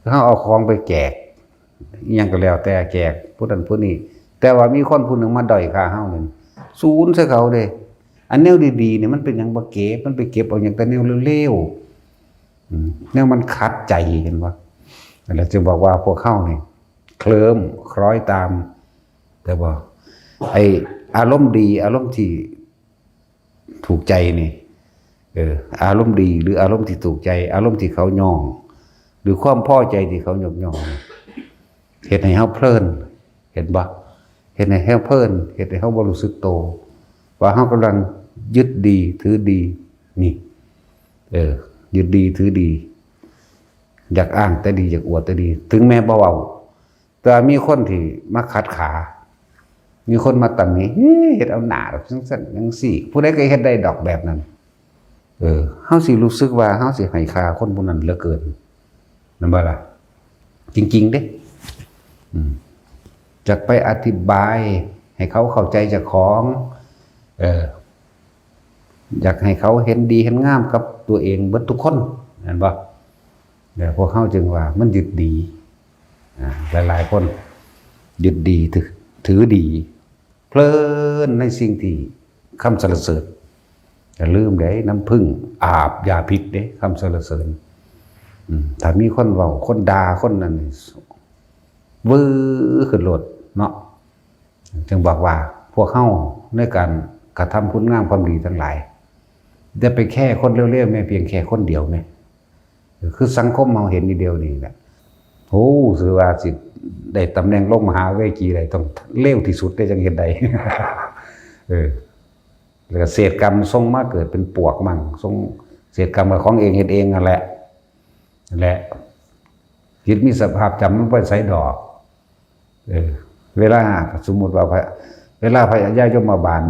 เฮาเอาของไปแจก อิหยังก็แล้วแต่ แจกผู้นั้นผู้นี้ แต่ว่ามีคนผู้หนึ่งมาด้อยค่าเฮานี่ ศูนย์ใส่เขาเด้ อันแนวดีๆ นี่มันเป็นหยังบ่เก็บ มันไปเก็บเอาหยังแต่แนวเลวๆ อืม แนวมันขัดใจ เห็นบ่ แล้วจึงบอกว่าพวกเฮานี่เคลิ้มคล้อยตาม แต่ว่าไอ้อารมณ์ดี อารมณ์ที่ถูกใจนี่ เออ อารมณ์ดีหรืออารมณ์ที่ถูกใจ อารมณ์ที่เขาย่อง หรือความพอใจที่เขายกย่องนี่ เฮ็ดให้เฮาเพลิน เห็นบ่ เฮ็ดให้เฮาเพลิน เฮ็ดให้เฮาบ่รู้สึกโต ว่าเฮากำลังยึดดีถือดี นี่ เออ ยึดดีถือดี อยากอ้างแต่ดี อยากอวดแต่ดี ถึงแม้บ่เว้า แต่ว่ามีคนที่มาขัดขา มีคนมาตำหนิ เฮ้ย เฮ็ดเอาหน้าดอก จั่งซั้นจั่งซี้ ผู้ใดก็เฮ็ดได้ดอกแบบนั้น เออ เฮาสิรู้สึกว่าเฮาสิให้ค่าคนผู้นั้นเหลือเกิน แม่นบ่ล่ะ จริงๆ เด้ อืม จักไปอธิบายให้เขาเข้าใจเจ้าของ เออ อยากให้เขาเห็นดีเห็นงามกับตัวเองเบิดทุกคน แม่นบ่ เออ พวกเฮาจึงว่ามันยึดดี อ่า หลายๆ คนยึดดีถือ ถือดี เพลินในสิ่งที่คำสรรเสริญ อย่าลืมเด้ น้ำผึ้งอาบยาพิษเด้ คำสรรเสริญ อืม ถ้ามีคนเว้า คนด่า คนนั้นนี่ วื้อขึ้นโลดเนาะ จึงบอกว่าพวกเฮาในการกระทำคุณงามความดีทั้งหลาย อย่าไปแคร์คนเลวๆ แม้เพียงแค่คนเดียวแม้ คือสังคมเฮาเห็นอยู่เดียวนี้แหละ โอ้ ถือว่าสิได้ตำแหน่งลงมหาเวทีได้ต้องเลวที่สุดได้จั่งเฮ็ดได้ เออ แล้วก็เศษกรรมส่งมาเกิดเป็นปวกมั่งส่งเศษกรรมกับของเองเฮ็ดเองนั่นแหละนั่นแหละจิตมีสภาพจำมันบ่ไปไสดอก เออ เวลาสมมุติว่าพระเวลาพระญายมบาล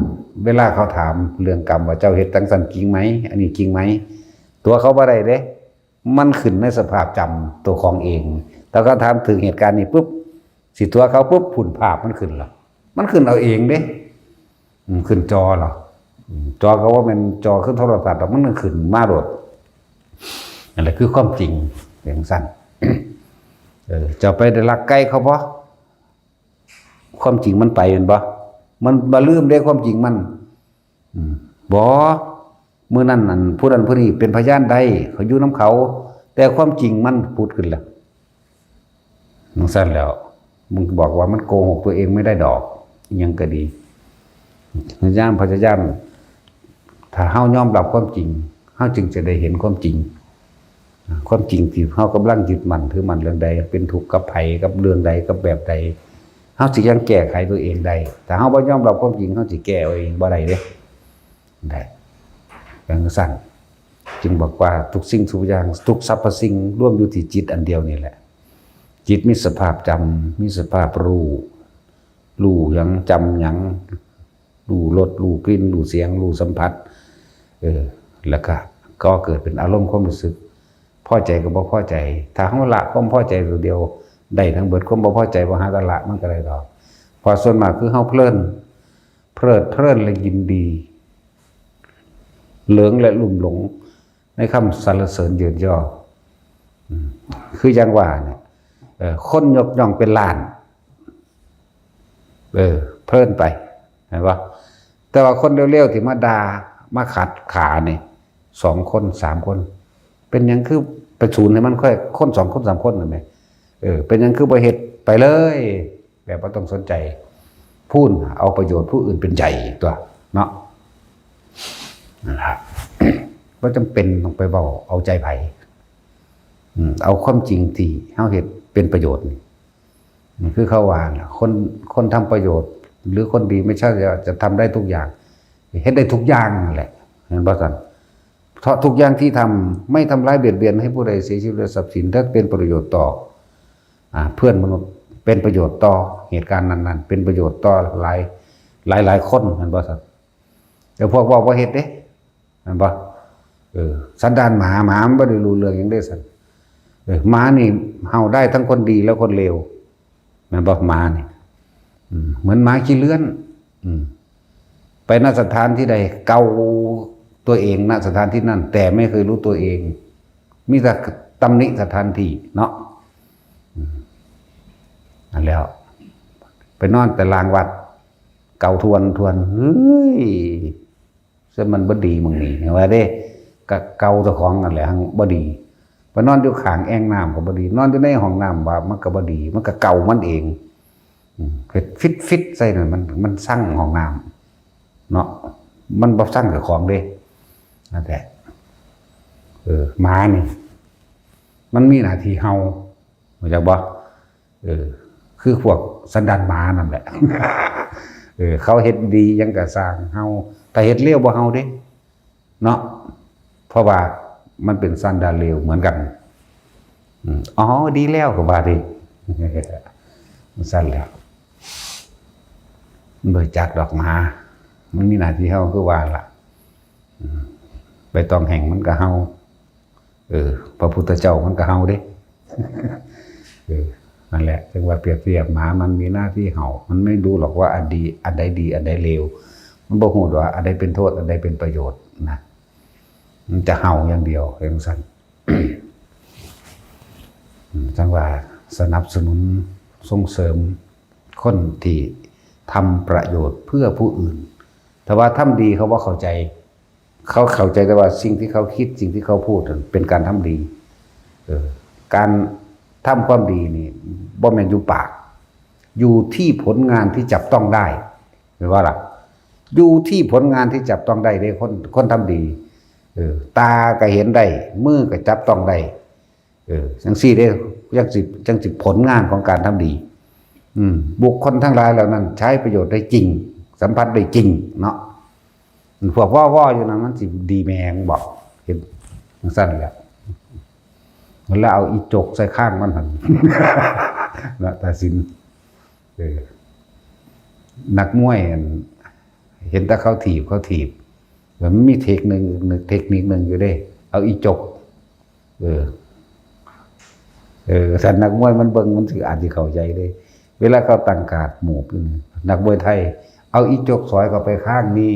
เวลาเขาถามเรื่องกรรมว่าเจ้าเฮ็ดจังซั่นจริงไหม อันนี้จริงไหม ตัวเขาบ่ได้เด้ มันขึ้นในสภาพจำตัวของเอง แต่เขาถามถึงเหตุการณ์นี้ปุ๊บ สิตัวเขาปุ๊บ ผุ่นภาพมันขึ้นละ มันขึ้นเอาเองเด้ อืม ขึ้นจอเหรอ อืม จอก็ว่าเป็นจอขึ้นโทรศัพท์อะ มันขึ้นมาโลด นั่นแหละคือความจริง เป็นจั่งซั่น เออ เจ้าไปได้ลักไก่เขาบ่ ความจริงมันไปแม่นบ่ มันบ่ลืมเด้ความจริงมัน อืม บ่ มื้อนั้นอันผู้นั้นผู้นี้เป็นพยานได้ เขาอยู่นำเขา แต่ความจริงมันผุดขึ้นแล้ว จั่งซั่นแล้ว มึงบอกว่ามันโกหกตัวเองไม่ได้ดอก อิหยังก็ดี พยายาม พยายาม ถ้าเฮายอมรับความจริง เฮาจึงจะได้เห็นความจริง ความจริงที่เฮากำลังยึดมั่นถือมั่นเรื่องใด เป็นทุกข์กับไผ กับเรื่องใด กับแบบใด เฮาสิยังแก้ไขตัวเองได้ ถ้าเฮาบ่ยอมรับความจริง เฮาสิแก้เอาเองบ่ได้เด้ ได้ จั่งซั่น จึงบอกว่าทุกสิ่งทุกอย่าง ทุกสรรพสิ่งรวมอยู่ที่จิตอันเดียวนี่แหละ จิตมีสภาพจำ มีสภาพรู้ รู้หยัง จำหยัง รู้รส รู้กลิ่น รู้เสียง รู้สัมผัส เออ แล้วก็ ก็เกิดเป็นอารมณ์ความรู้สึก พอใจกับบ่พอใจ ถ้าเฮาละความพอใจตัวเดียว ได้ทั้งเบิด ความบ่พอใจบ่หาแต่ละมันก็ได้ดอก เพราะส่วนมากคือเฮาเพลิน เพลิดเพลินและยินดี หลงและลุ่มหลง ในคำสรรเสริญเยินยอ อืม คืออย่างว่าเนี่ย เออ คนยกย่องเป็นล้าน เออ เพลินไป เห็นปะ แต่ว่าคนเร็วๆที่มาด่า มาขัดขานี่ สองคน สามคน เป็นหยังคือไปศูนย์ให้มันค่อย คนสองคน สามคนนั่นแหละ เออ เป็นหยังคือบ่เฮ็ดไปเลย แบบบ่ต้องสนใจ พู้น เอาประโยชน์ผู้อื่นเป็นใหญ่ตัว เนาะ นั่นล่ะ บ่จำเป็นต้องไปเว้าเอาใจไผ อืม เอาความจริงที่เฮาเฮ็ดเป็นประโยชน์นี่ มันคือเขาว่าน่ะ คน คนทำประโยชน์ หรือคนดีไม่ใช่จะ จะทำได้ทุกอย่าง เฮ็ดได้ทุกอย่างนั่นแหละ เห็นบ่ซั่น เพราะทุกอย่างที่ทำไม่ทำร้ายเบียดเบียนให้ผู้ใดเสียชีวิตและทรัพย์สิน และเป็นประโยชน์ต่อ อ่า เพื่อนมนุษย์ เป็นประโยชน์ต่อเหตุการณ์นั้นๆ เป็นประโยชน์ต่อหลาย หลายๆคน เห็นบ่ซั่น แต่พวกเว้าบ่เฮ็ดเด้ เห็นบ่ เออ สันดานหมา หมามันบ่ได้รู้เรื่องหยังเด้ซั่น เออ หมานี่เห่าได้ทั้งคนดีและคนเลว แม่นบ่ หมานี่ อืม เหมือนหมาขี้เลื่อน อืม ไป ณ สถานที่ใด เกาตัวเอง ณ สถานที่นั่น แต่ไม่เคยรู้ตัวเอง มีแต่ตำหนิสถานที่เนาะ อืม นั่นแหล้ว ไปนอนแต่ลางวัด เกาทวนทวน เฮ้ย ซึ่งมันบ่ดีหม่องนี้ ว่าเด้ กะเกาเจ้าของนั่นแหละ หั้นบ่ดี ไปนอนอยู่ข้างแอ่งน้ำก็บ่ดี นอนอยู่ในห้องน้ำว่ามันก็บ่ดี มันก็เกามันเอง อืม เฮ็ดฟิตๆใส่นั่น มัน มันซังห้องน้ำเนาะ มันบ่ซังเจ้าของเด้ นั่นแหละ เออ หมานี่ มันมีหน้าที่เห่า รู้จักบ่ เออ คือพวกสันดานหมานั่นแหละ เออ เขาเฮ็ดดีหยังก็ซ่างเห่า ถ้าเฮ็ดเลวบ่เห่าเด้ เนาะ เพราะว่ามันเป็นสันดานเลวเหมือนกัน อืม อ๋อ ดีแล้วก็ว่าติ มันซั่นแหล้ว มันบ่จักดอกหมา มันมีหน้าที่เห่าคือว่าล่ะ อืม ใบตองแห้งมันก็เห่า เออ พระพุทธเจ้ามันก็เห่าเด้ เออ นั่นแหละ จั่งว่าเปรียบเทียบหมา มันมีหน้าที่เห่า มันไม่รู้หรอกว่าอันดี อันใดดี อันใดเลว มันบ่ฮู้ว่าอันใดเป็นโทษ อันใดเป็นประโยชน์นะ มันจะเห่าอย่างเดียว จั่งซั่น อืม จั่งว่าสนับสนุนส่งเสริมคนที่ทำประโยชน์เพื่อผู้อื่น แต่ว่าทำดีเขาบ่เข้าใจ เขาเข้าใจแต่ว่าสิ่งที่เขาคิด สิ่งที่เขาพูดนั่นเป็นการทำดี เออ การทำความดีนี่บ่แม่นอยู่ปาก อยู่ที่ผลงานที่จับต้องได้ แม่นบ่ล่ะ อยู่ที่ผลงานที่จับต้องได้เด้ คน คนทำดี เออ ตาก็เห็นได้ มือก็จับต้องได้ เออ จั่งซี้เด้ จั่งสิ จั่งสิผลงานของการทำดี อืม บุคคลทั้งหลายเหล่านั้นใช้ประโยชน์ได้จริง สัมผัสได้จริงเนาะ พวกวอวออยู่นั่นมันสิดีแม่งบอก เห็นจั่งซั่นแหละ แล้วเอาอีจกใส่ข้างมันหั่น นะตัดสิน เออ นักมวยอัน เห็นแต่เขาถีบ เขาถีบ แล้วมันมีเทคนิคหนึ่ง เทคนิคหนึ่งอยู่เด้ เอาอีจก เออ เออ สันนักมวยมันเบิ่งมันสิอาจสิเข้าใจเด้ เวลาเขาตั้งการ์ดหมู่อยู่นี่ นักมวยไทย เอาอีจกสอยเข้าไปข้างนี้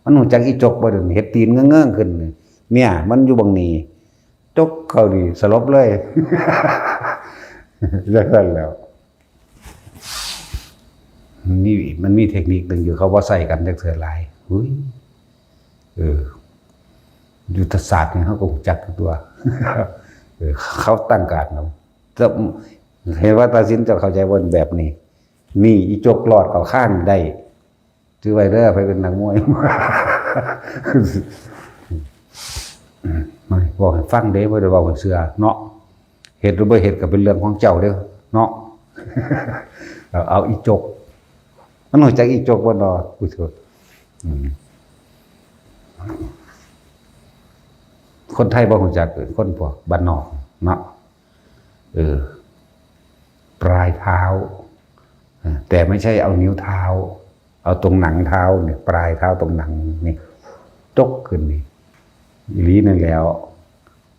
มันรู้จักอีจกบ่เด้ เฮ็ดตีนเงิ่งๆขึ้นนี่ เนี่ย มันอยู่บังนี้ จกเข้านี่สลบเลย จั่งซั่นแหล้ว มันมี มันมีเทคนิคหนึ่งอยู่ เขาบ่ใส่กันจักเทื่อหลาย เฮ้ย เออ ยุทธศาสตร์นี่เขาก็รู้จักอยู่ตัว เออ เขาตั้งการดเนาะ แต่เห็นว่าตัดสินจะเข้าใจว่าแบบนี้ นี่อีจกหลอดเข้าข้างได้ ถือไว้เด้อ ไปเป็นนักมวย ไม่บอกให้ฟังเด้ บ่ได้บอกให้เชื่อเนาะ เฮ็ดหรือบ่เฮ็ดก็เป็นเรื่องของเจ้าเด้อเนาะ เอา เอาอีจก มันรู้จักอีจกบ่เนาะ ผู้ชม อืม คนไทยบ่รู้จัก คนพวกบ้านนอกเนาะ เออ ปลายเท้า เออ แต่ไม่ใช่เอานิ้วเท้า เอาตรงหนังเท้าเนี่ย ปลายเท้าตรงหนังนี่ จกขึ้นนี่ อีหลีนั่นแหล้ว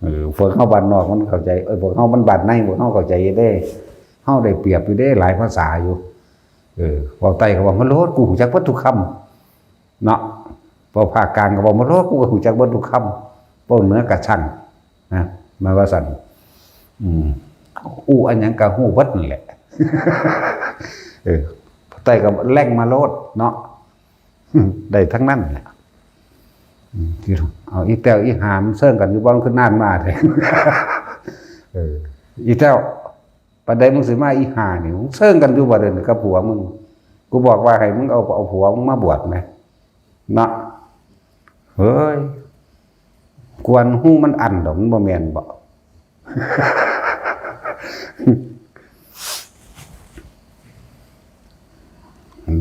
เออ พวกเฮาบ้านนอกมันเข้าใจ เอ้ย พวกเฮามันบ้านใน พวกเฮาเข้าใจเด้ เฮาได้เปรียบอยู่เด้ หลายภาษาอยู่ เออ เว้าไต้ก็เว้ามาโลด กูรู้จักเบิดทุกคำ เนาะ เว้าภาคกลางก็เว้ามาโลด กูก็รู้จักเบิดทุกคำ เว้าเหนือก็ช่าง นะ หมายว่าซั่น อืม อู้อันหยังก็รู้เบิดนั่นแหละ เออ ไต้ก็แล่งมาโลดเนาะ ได้ทั้งนั้นแหละ อืม ที่เอาอีแต้วอีหามันเซิ่งกันอยู่บ่ มันคือนานมาแท้ เออ อีแต้ว ปานใดมึงสิมาอีห่านี่ มึงเซิ่งกันอยู่บ่เดี๋ยวนี้กับผัวมึง กูบอกว่าให้มึงเอา เอาผัวมึงมาบวชไหม เนาะ เฮ้ย กวนหูมันอันดอก มันบ่แม่นบ่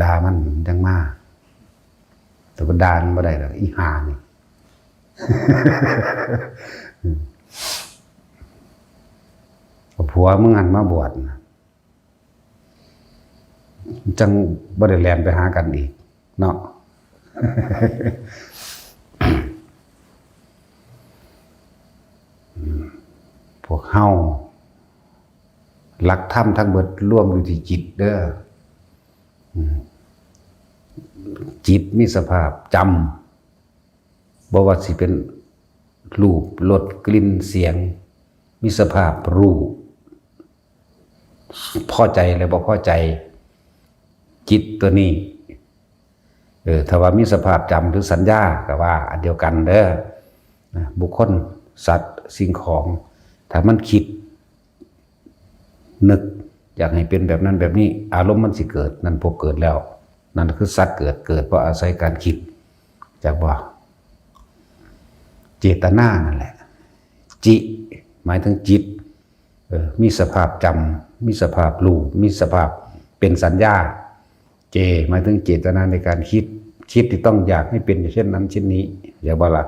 ด่ามันจั่งมา แต่ว่าด่ามันบ่ได้ดอก อีห่านี่ เอาผัวมึงหั้นมาบวชนะ จั่งบ่ได้แล่นไปหากันอีกเนาะ พวกเฮา หลักธรรมทั้งเบิดรวมอยู่ที่จิตเด้อ อืม จิตมีสภาพจำ บ่ว่าสิเป็นรูป รส กลิ่น เสียง มีสภาพรู้ พอใจและบ่พอใจ จิตตัวนี้ เออ ถ้าว่ามีสภาพจำหรือสัญญาก็ว่าอันเดียวกันเด้อ นะ บุคคล สัตว์ สิ่งของ ถ้ามันคิด นึก อยากให้เป็นแบบนั้นแบบนี้ อารมณ์มันสิเกิด นั่นพบเกิดแล้ว นั่นคือสัตว์เกิด เกิดเพราะอาศัยการคิด จักบ่ เจตนานั่นแหละ จิ หมายถึงจิต เออ มีสภาพจำ มีสภาพรู้ มีสภาพเป็นสัญญา เจ หมายถึงเจตนาในการคิด คิดที่ต้องอยากให้เป็นเช่นนั้นเช่นนี้ จักบ่ล่ะ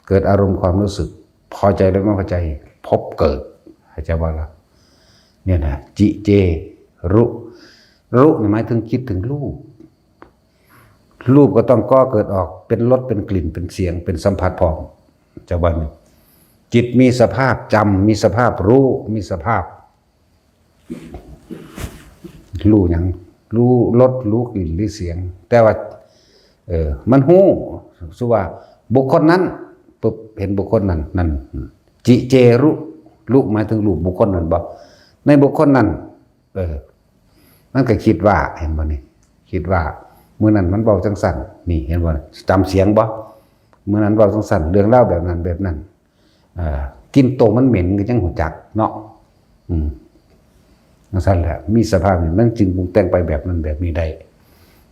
เกิดอารมณ์ความรู้สึก พอใจและไม่พอใจ พบเกิด จักบ่ล่ะ เนี่ยนะ จิเจ รุ รุนี่หมายถึงคิดถึงรูป รูปก็ต้องก่อเกิดออก เป็นรส เป็นกลิ่น เป็นเสียง เป็นสัมผัสพร้อม จักบ่นี่ จิตมีสภาพจำ มีสภาพรู้ มีสภาพ รู้หยัง รู้รส รู้กลิ่น รู้เสียง แต่ว่า เออ มันรู้ สมมุติว่า บุคคลนั้น ปุ๊บ เห็นบุคคลนั้น นั่น จิเจรุ รุหมายถึงรูปบุคคลนั้นบ่ ในบุคคลนั้น เออ มันก็คิดว่า เห็นบ่นี่ คิดว่า มื้อนั้นมันเว้าจั่งซั่น นี่ เห็นบ่ จำเสียงบ่ มื้อนั้นเว้าจั่งซั่น เรื่องราวแบบนั้นแบบนั้น เอ่อ กลิ่นโตมันเหม็นก็ยังรู้จักเนาะ อืม จั่งซั่นแหละ มีสภาพนี่มันจึงปรุงแต่งไปแบบนั้นแบบนี้ได้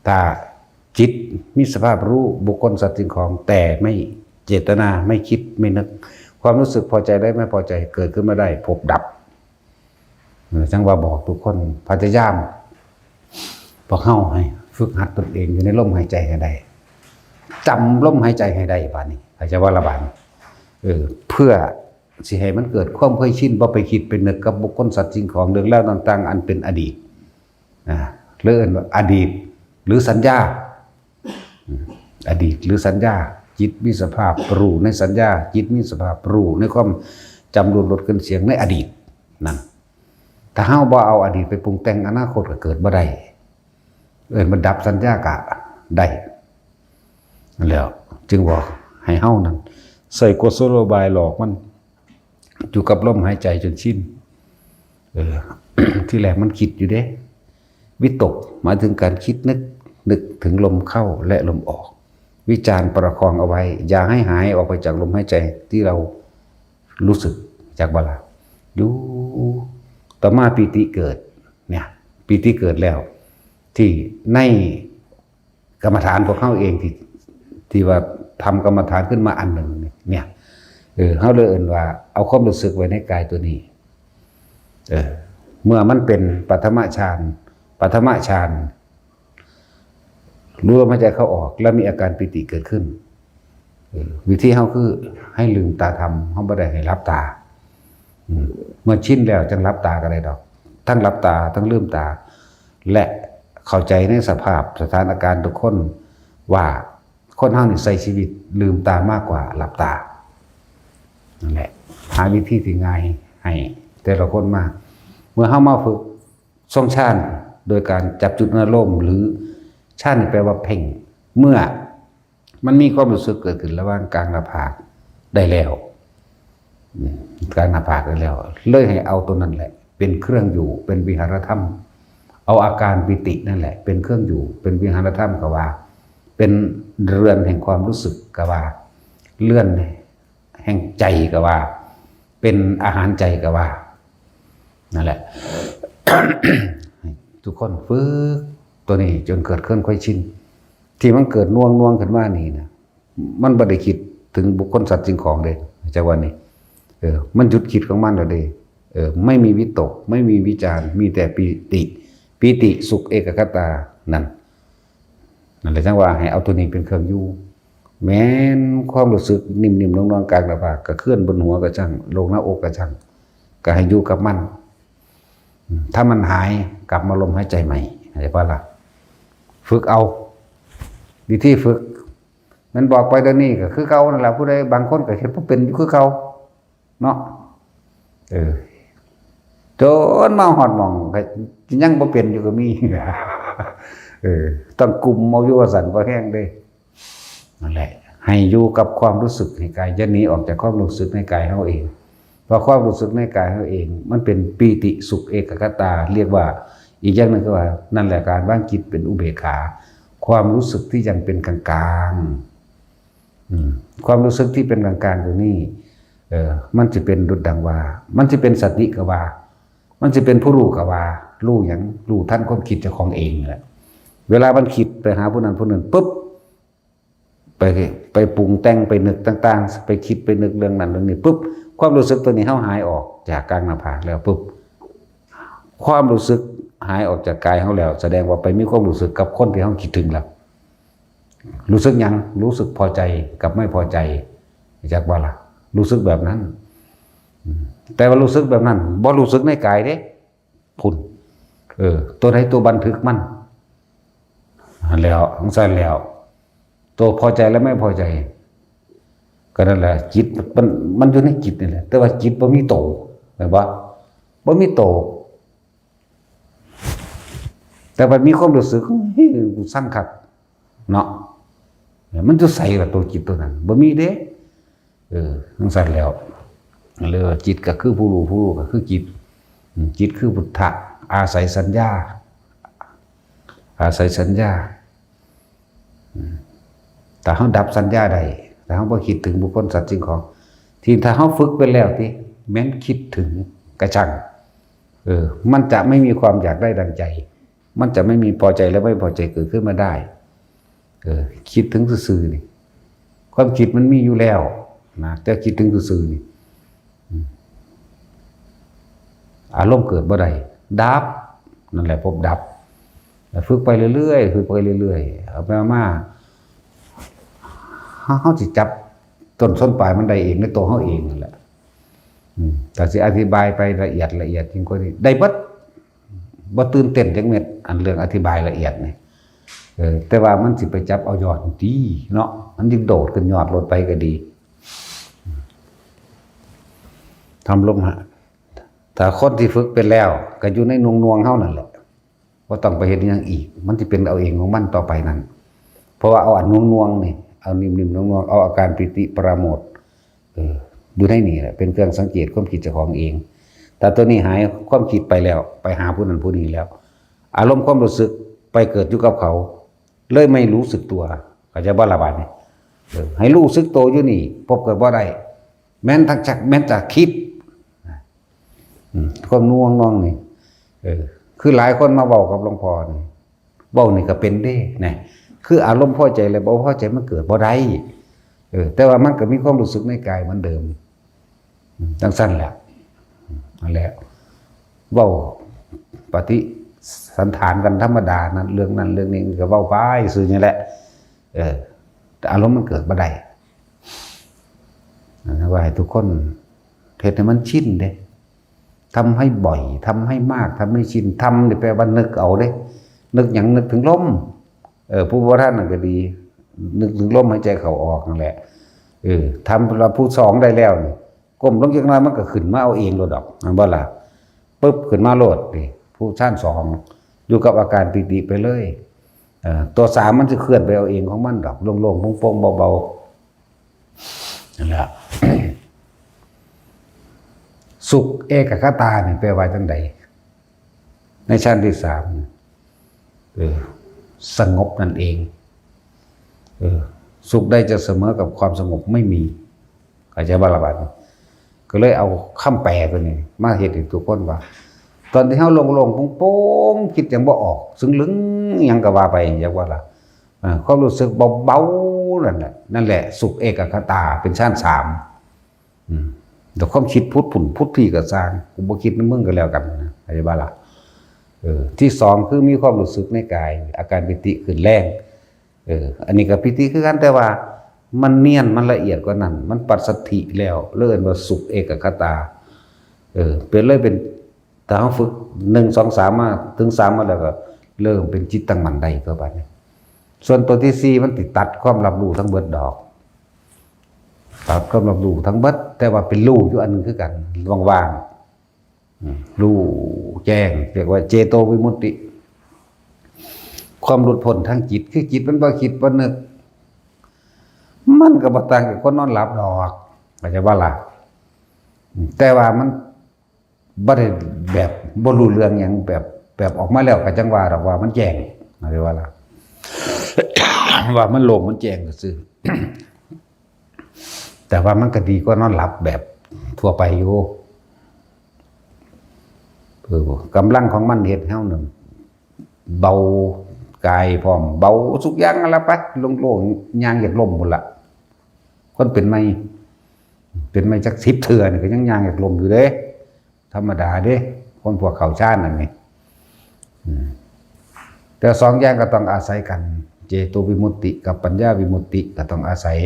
ถ้าจิตมีสภาพรู้บุคคลสัตว์สิ่งของ แต่ไม่เจตนา ไม่คิด ไม่นึก ความรู้สึกพอใจและไม่พอใจเกิดขึ้นมาได้ พบดับ เออ จั่งว่าบอกทุกคน พยายาม พวกเฮาให้ฝึกหัดตนเองอยู่ในลมหายใจให้ได้ จำลมหายใจให้ได้บาดนี้ เข้าใจว่าละบาดนี้ เออ เพื่อสิให้มันเกิดความเคยชิน บ่ไปคิดไปนึกกับบุคคลสัตว์สิ่งของเรื่องราวต่างๆ อันเป็นอดีต นะ หรือเอิ้นว่าอดีต หรือสัญญา อืม อดีตหรือสัญญา จิตมีสภาพรู้ในสัญญา จิตมีสภาพรู้ในความจำรูนรสกลิ่นเสียงในอดีต นั่น ถ้าเฮาบ่เอาอดีตไปปรุงแต่ง อนาคตก็เกิดบ่ได้ เอิ้นว่าดับสัญญากะได้ นั่นแหล้ว จึงบอกให้เฮานั่น ใส่กุศโลบายหลอกมัน อยู่กับลมหายใจจนชิน เออ ที่แรกมันคิดอยู่เด้ วิตกหมายถึงการคิดนึก นึกถึงลมเข้าและลมออก วิจารประคองเอาไว้ อย่าให้หายออกไปจากลมหายใจที่เรารู้สึก จักบ่ล่ะ อยู่ ต่อมาปีติเกิด เนี่ย ปีติเกิดแล้ว ที่ในกรรมฐานพวกเฮาเองที่ ที่ว่าทำกรรมฐานขึ้นมาอันหนึ่งเนี่ย เออ เฮาเลยเอิ้นว่าเอาความรู้สึกไว้ในกายตัวนี้ เออ เมื่อมันเป็นปฐมฌาน ปฐมฌาน รู้ลมหายใจเข้าออก แล้วมีอาการปีติเกิดขึ้น เออ วิธีเฮาคือให้ลืมตาทำ เฮาบ่ได้ให้หลับตา อืม เมื่อชินแล้วจั่งหลับตาก็ได้ดอก ทั้งหลับตา ทั้งลืมตา และเข้าใจในสภาพสถานการณ์ทุกคน ว่าคนเฮานี่ใช้ชีวิตลืมตามากกว่าหลับตา นั่นแหละ หาวิธีที่ง่ายให้แต่ละคนมา เมื่อเฮามาฝึกทรงฌานโดยการจับจุดอารมณ์ หรือฌานนี่แปลว่าเพ่ง เมื่อมันมีความรู้สึกเกิดขึ้นระหว่างกลางหน้าผากได้แล้ว อืม กลางหน้าผากได้แล้ว เลยให้เอาตัวนั้นแหละ เป็นเครื่องอยู่ เป็นวิหารธรรม เอาอาการปีตินั่นแหละ เป็นเครื่องอยู่ เป็นวิหารธรรมก็ว่า เป็นเรือนแห่งความรู้สึกก็ว่า เรือนแห่งใจก็ว่า เป็นอาหารใจก็ว่า นั่นแหละ ทุกคนฝึกตัวนี้จนเกิดเคยชิน ที่มันเกิดน่วงๆ ขึ้นมานี่นะ มันบ่ได้คิดถึงบุคคลสัตว์สิ่งของเด้ จักว่านี่ เออ มันหยุดคิดของมันแล้วเด้ เออ ไม่มีวิตก ไม่มีวิจาร มีแต่ปีติ ปีติสุขเอกัคคตา นั่น นั่นแหละจั่งว่าให้เอาตัวนี้เป็นเครื่องอยู่ แม้นความรู้สึกนิ่มๆ นวลๆ กลางหน้าผาก กะเคลื่อนบนหัวกะช่าง ลงหน้าอกกะช่าง กะให้อยู่กับมัน อืม ถ้ามันหายกลับมาลมหายใจใหม่ เข้าใจปะล่ะ ฝึกเอา วิธีฝึก มันบอกไปเดี๋ยวนี้ก็คือเก่านั่นแหละ ผู้ใดบางคนก็เฮ็ดบ่เป็นอยู่คือเก่า เนาะ เออ จนมาฮอดหม่องก็ยังบ่เป็นอยู่ก็มี เออ ต้องกุมเอาอยู่ว่าซั่น บ่แฮงเด้ นั่นแหละ ให้อยู่กับความรู้สึกในกาย อย่าหนีออกจากความรู้สึกในกายเฮาเอง เพราะความรู้สึกในกายเฮาเอง มันเป็นปีติสุขเอกัคคตา เรียกว่า อีกอย่างหนึ่งคือว่า นั่นแหละการวางจิตเป็นอุเบกขา ความรู้สึกที่ยังเป็นกลางๆ อืม ความรู้สึกที่เป็นกลางๆ ตัวนี้ เออ มันจะเป็นดุจดังว่า มันจะเป็นสติก็ว่า มันจะเป็นผู้รู้ก็ว่า รู้หยัง รู้ทันความคิดเจ้าของเองนั่นแหละ เวลามันคิดไปหาผู้นั้นผู้นั้นปุ๊บ ไป ไปปรุงแต่ง ไปนึกต่างๆ ไปคิดไปนึกเรื่องนั้นเรื่องนี้ปุ๊บ ความรู้สึกตัวนี้เฮาหายออกจากกลางหน้าผากแล้วปุ๊บ ความรู้สึกหายออกจากกายเฮาแล้ว แสดงว่าไปมีความรู้สึกกับคนที่เฮาคิดถึงแล้ว รู้สึกหยัง รู้สึกพอใจกับไม่พอใจ จักว่าล่ะ รู้สึกแบบนั้น อืม แต่ว่ารู้สึกแบบนั้น บ่รู้สึกในกายเด้ พุ้น เออ ตัวใดตัวบันทึกมัน หั้นแหล้ว จั่งซั้นแหล้ว ตัวพอใจและไม่พอใจ ก็นั่นแหละ จิตมัน มันอยู่ในจิตนี่แหละ แต่ว่าจิตบ่มีโต แม่นบ่ บ่มีโต แต่ว่ามีความรู้สึก เฮ้ย กูซังคัก เนาะ มันอยู่ไสล่ะ ตัวจิตตัวนั้น บ่มีเด้ เออ จั่งซั้นแหล้ว เลยว่าจิตก็คือผู้รู้ ผู้รู้ก็คือจิต อืม จิตคือพุทธะ อาศัยสัญญา อาศัยสัญญา อืม ถ้าเฮาดับสัญญาได้ ถ้าเฮาบ่คิดถึงบุคคลสัตว์สิ่งของ ที่ถ้าเฮาฝึกไปแล้วติ แม้นคิดถึงกะช่าง เออ มันจะไม่มีความอยากได้ดังใจ มันจะไม่มีพอใจและไม่พอใจเกิดขึ้นมาได้ เออ คิดถึงซื่อๆ นี่ ความคิดมันมีอยู่แล้วนะ แต่คิดถึงซื่อๆ นี่ อืม อารมณ์เกิดบ่ได้ ดับ นั่นแหละพบดับ ฝึกไปเรื่อยๆ ฝึกไปเรื่อยๆ เอาไปเอามา เฮา เฮาสิจับต้นชนปลายมันได้เองในตัวเฮาเองนั่นแหละ อืม แต่สิอธิบายไปละเอียดละเอียดยิ่งกว่านี้ ได้เบิด บ่ตื่นเต้นจักเม็ด อันเรื่องอธิบายละเอียดนี่ เออ แต่ว่ามันสิไปจับเอายอดติเนาะ มันจึงโดดขึ้นยอดโลดไปก็ดี ทำลงฮะ ถ้าคนที่ฝึกเป็นแล้ว ก็อยู่ในหน่วงๆเฮานั่นแหละ บ่ต้องไปเฮ็ดหยังอีก มันสิเป็นเอาเองของมันต่อไปนั่น เพราะว่าเอาอันหน่วงๆนี่ เอานิ่มๆหน่วงๆ เอาอาการปีติปราโมทย์ เออ อยู่ในนี่แหละ เป็นเครื่องสังเกตความคิดเจ้าของเอง แต่ตัวนี้หาย ความคิดไปแล้ว ไปหาผู้นั้นผู้นี้แล้ว อารมณ์ความรู้สึกไปเกิดอยู่กับเขา เลยไม่รู้สึกตัว เข้าใจบ่ล่ะบาดนี้ เออ ให้รู้สึกตัวอยู่นี่ พบเกิดบ่ได้ แม้นทั้งจัก แม้นจะคิด อืม ความหน่วงหน่วงนี่ เออ คือหลายคนมาเว้ากับหลวงพ่อนี่ เว้านี่ก็เป็นเด้นะ คืออารมณ์พอใจและบ่พอใจมันเกิดบ่ได้ เออ แต่ว่ามันก็มีความรู้สึกในกายเหมือนเดิม อืม จังซั่นแหละ อืม นั่นแหละ เว้าปฏิสันถานกันธรรมดานั่น เรื่องนั้นเรื่องนี้ก็เว้าไปซื่อนี่แหละ เออ แต่อารมณ์มันเกิดบ่ได้ อันนั้นว่าให้ทุกคนเฮ็ดให้มันชินเด้ ทำให้บ่อย ทำให้มาก ทำให้ชิน ทำนี่แปลว่านึกเอาเด้ นึกหยัง นึกถึงลม เออ ผู้บ่ทันนั่นก็ดี นึกถึงลมหายใจเข้าออกนั่นแหละ เออ ทำแล้วผู้สองได้แล้วนี่ ก้มลงจักหน่อยมันก็ขึ้นมาเอาเองโลดดอก แม่นบ่ล่ะ ปึ๊บ ขึ้นมาโลดนี่ ผู้ฌานสอง อยู่กับอาการปีติไปเลย เออ ตัวสามมันสิเคลื่อนไปเอาเองของมันดอก โล่งๆโปร่งๆเบาๆ นั่นแหละ สุขเอกคตานี่แปลว่าจังใด ในฌานที่สาม เออ สงบนั่นเอง เออ สุขใดจะเสมอกับความสงบไม่มี เข้าใจบ่ล่ะบาดนี้ ก็เลยเอาคำแปลตัวนี้มาเฮ็ดให้ทุกคนว่า ตอนที่เฮาโล่งๆโปร่งๆ คิดหยังบ่ออก ซึ่งลึงหยังก็ว่าไป จักว่าล่ะ เออ ความรู้สึกเบาๆนั่นแหละ นั่นแหละ สุขเอกคตา เป็นฌานสาม อืม แต่ความคิดพุดผุ่นพุดพี่ก็ซ่าง กูบ่คิดนำมึงก็แล้วกันนะ เข้าใจบ่ล่ะ เออ ที่สองคือมีความรู้สึกในกาย อาการปีติขึ้นแรง เออ อันนี้ก็ปีติคือกัน แต่ว่ามันเนียน มันละเอียดกว่านั้น มันปัสสัทธิแล้ว เลยเอิ้นว่าสุขเอกคตา เออ เป็นเลยเป็น ถ้าเฮาฝึก หนึ่ง สอง สาม มา ถึง สาม มาแล้วก็เริ่มเป็นจิตตั้งมั่นได้ตัวบัดนี้ ส่วนตัวที่สี่มันสิตัดความรับรู้ทั้งเบิดดอก ตัดความรับรู้ทั้งเบิด แต่ว่าเป็นรู้อยู่อันหนึ่งคือกัน ว่างๆ อืม รู้แจ้ง เรียกว่าเจโตวิมุตติ ความหลุดพ้นทางจิต คือจิตมันบ่คิดบ่นึก มันก็บ่ต่างกับคนนอนหลับดอก เข้าใจบ่ล่ะ อืม แต่ว่ามันบ่ได้แบบบ่รู้เรื่องหยัง แบบ แบบออกมาแล้วก็จั่งว่าดอกว่ามันแจ้ง เข้าใจบ่ล่ะ ว่ามันโล่งมันแจ้งซื่อ แต่ว่ามันก็ดีกว่านอนหลับแบบทั่วไปอยู่ เออ กำลังของมันเฮ็ดให้เฮานั่นเบากายพร้อม เบาทุกอย่างนั่นล่ะไป โล่งๆ ย่างอยากล้มพุ้นล่ะ คนเป็นใหม่ เป็นใหม่จักสิบเทื่อนี่ก็ยังย่างอยากล้มอยู่เด้ ธรรมดาเด้ คนพวกเข้าฌานนั่นนี่ อืม แต่สองอย่างก็ต้องอาศัยกัน เจโตวิมุตติกับปัญญาวิมุตติก็ต้องอาศัย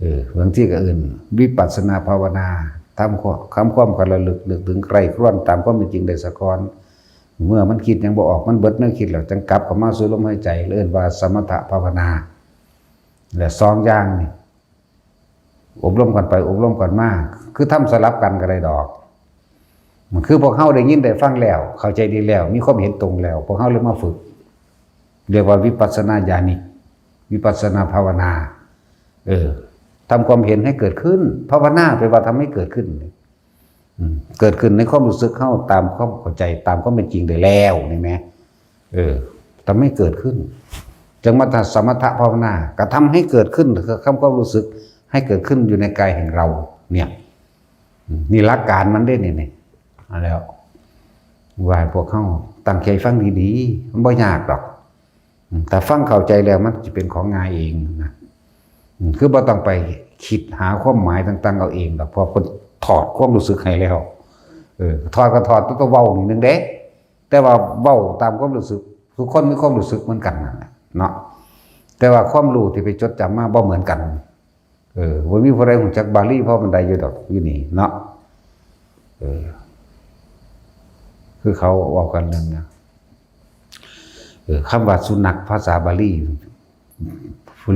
เออ บางทีก็เอิ้นวิปัสสนาภาวนา ทำความ ทำความระลึก นึกถึงใคร่ครวญตามความเป็นจริงได้ซะก่อน เมื่อมันคิดหยังบ่ออก มันเบิดแนวคิดแล้ว จั่งกลับเข้ามาสู่ลมหายใจ เอิ้นว่าสมถภาวนา และสองอย่างนี่ อบรมกันไป อบรมกันมา คือทำสลับกันก็ได้ดอก มันคือพวกเฮาได้ยินได้ฟังแล้ว เข้าใจดีแล้ว มีความเห็นตรงแล้ว พวกเฮาเลยมาฝึก เรียกว่าวิปัสสนาญาณิก วิปัสสนาภาวนา เออ ทำความเห็นให้เกิดขึ้น ภาวนาแปลว่าทำให้เกิดขึ้น อืม เกิดขึ้นในความรู้สึกเฮาตามความเข้าใจ ตามความเป็นจริงได้แล้วนี่แหม เออ ทำให้เกิดขึ้น จั่งมาสมถภาวนา ก็ทำให้เกิดขึ้น คือคำความรู้สึกให้เกิดขึ้นอยู่ในกายแห่งเรา เนี่ย อืม นี่หลักการมันเด้นี่ นี่ เอาแล้ว ว่าให้พวกเฮาตั้งใจฟังดีๆ มันบ่ยากดอก อืม ถ้าฟังเข้าใจแล้วมันสิเป็นของง่ายเองนะ อืม คือบ่ต้องไปคิดหาความหมายต่างๆเอาเองดอก เพราะเพิ่นถอดความรู้สึกให้แล้ว เออ ถอดก็ถอดตัวเว้านี่หนึ่งเด้ แต่ว่าเว้าตามความรู้สึก ทุกคนมีความรู้สึกเหมือนกันนั่นแหละเนาะ แต่ว่าความรู้ที่ไปจดจำมาบ่เหมือนกัน เออ บ่มีผู้ใดรู้จักบาลีพอปานใดอยู่ดอก อยู่นี่เนาะ เออ คือเขาเว้ากันเรื่องนะ เออ คำว่าสุนัขภาษาบาลี ห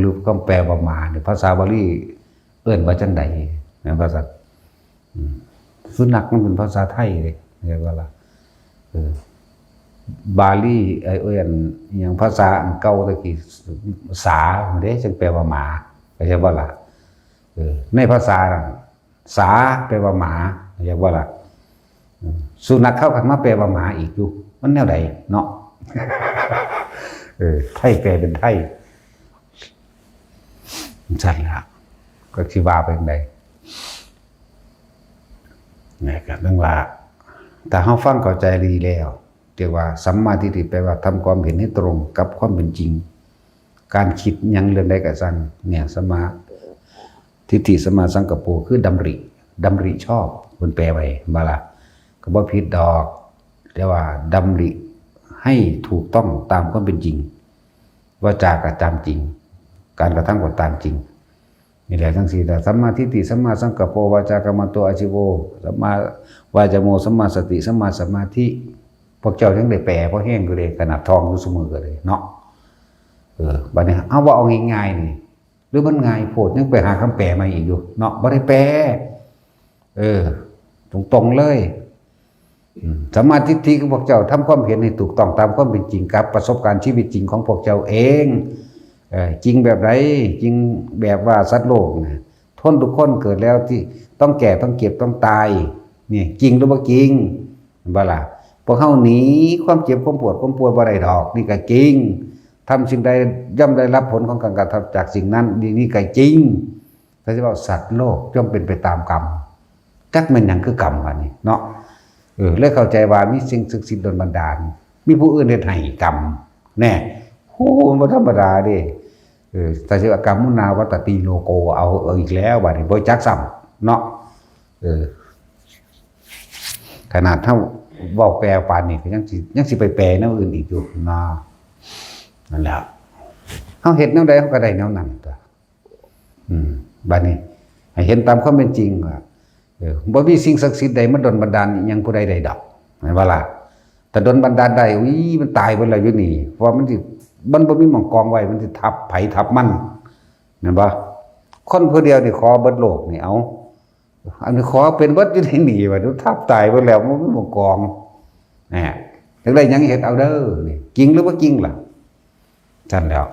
รือคำแปลว่าหมาเนี่ย ภาษาบาลีเอิ้นว่าจั่งใด แม่นบ่ซั่น อืม สุนัขมันเป็นภาษาไทยเด้ เห็นบ่ล่ะ เออ บาลี ไอ้ เอิ้นอิหยัง ภาษาอันเก่าตะกี้ สาเด้ จั่งแปลว่าหมา เข้าใจบ่ล่ะ เออ ในภาษานั้น สา แปลว่าหมา เข้าใจบ่ล่ะ อืม สุนัขเขาก็มาแปลว่าหมาอีกอยู่ มันแนวใดเนาะ เออ ไทยแปลเป็นไทย จั่งซั่นล่ะ ก็สิว่าไปจั่งใด นี่ก็เรื่องว่า ถ้าเราฟังเข้าใจดีแล้ว เรียกว่าสัมมาทิฏฐิ แปลว่าทำความเห็นให้ตรงกับความเป็นจริง การคิดหยังเรื่องใดก็ซั่ง เนี่ย สัมมาทิฏฐิ สัมมาสังกัปโป คือดำริ ดำริชอบ เพิ่นแปลไว้ เห็นบ่ล่ะ ก็บ่ผิดดอก แต่ว่าดำริให้ถูกต้องตามความเป็นจริง วาจาก็ตามจริง การกระทำก็ตามจริง นี่แหละจั่งซี้ล่ะ สัมมาทิฏฐิ สัมมาสังกัปโป วาจากำมันโต อาชีโว สัมมาวายาโม สัมมาสติ สัมมาสมาธิ พวกเจ้ายังได้แปลพอแฮงอยู่เด้ ขนาดท่องอยู่ซุมื้อก็เลยเนาะ เออ บัดนี้เอาว่าเอาง่ายๆนี่ หรือมันง่ายโพด ยังไปหาคำแปลมาอีกอยู่เนาะ บ่ได้แปล เออ ตรงๆเลย อืม สัมมาทิฏฐิคือพวกเจ้าทำความเห็นให้ถูกต้องตามความเป็นจริงกับประสบการณ์ชีวิตจริงของพวกเจ้าเอง เออ จริงแบบใด จริงแบบว่าสัตว์โลกนะ คนทุกคนเกิดแล้วที่ต้องแก่ ต้องเจ็บ ต้องตาย นี่จริงหรือบ่จริง เห็นบ่ล่ะ พวกเฮาหนีความเจ็บ ความปวด ความป่วยบ่ได้ดอก นี่ก็จริง ทำสิ่งใดย่อมได้รับผลของการกระทำจากสิ่งนั้น นี่ นี่ก็จริง เขาสิว่าสัตว์โลกย่อมเป็นไปตามกรรม จักแม่นหยังคือกรรมอันนี้เนาะ เออ เลยเข้าใจว่ามีสิ่งศักดิ์สิทธิ์ดลบันดาล มีผู้อื่นเฮ็ดให้กรรม แน่ โห มันบ่ธรรมดาเด้ เออ ถ้าสิว่ากรรมมุนาวัตตีโลโก เอา เอาอีกแล้วบัดนี้ บ่จักซ้ำเนาะ เออ ขนาดเฮาเว้าแปลปานนี้ก็ยังสิ ยังสิไปแปลแนวอื่นอีกอยู่เนาะ นั่นแหละ เฮาเฮ็ดแนวใดเฮาก็ได้แนวนั้นตั๊ว อืม บัดนี้ ให้เห็นตามความเป็นจริงว่า เออ บ่มีสิ่งศักดิ์สิทธิ์ใดมาดลบันดาลอิหยังผู้ใดได้ดอก แม่นบ่ล่ะ ถ้าดลบันดาลได้ อุ้ย มันตายเบิดแล้วอยู่นี่ เพราะว่ามันสิ มันบ่มีหม่องกองไว้ มันสิทับไผทับมัน แม่นบ่ คนผู้เดียวนี่ขอเบิดโลกนี่ เอา อันนี้ขอเป็นเบิดอยู่ในนี่ ว่าทับตายเบิดแล้ว มันบ่มีหม่องกอง แหม จักได้หยังเฮ็ดเอาเด้อ นี่ จริงหรือบ่จริงล่ะ ซั่นแหล้ว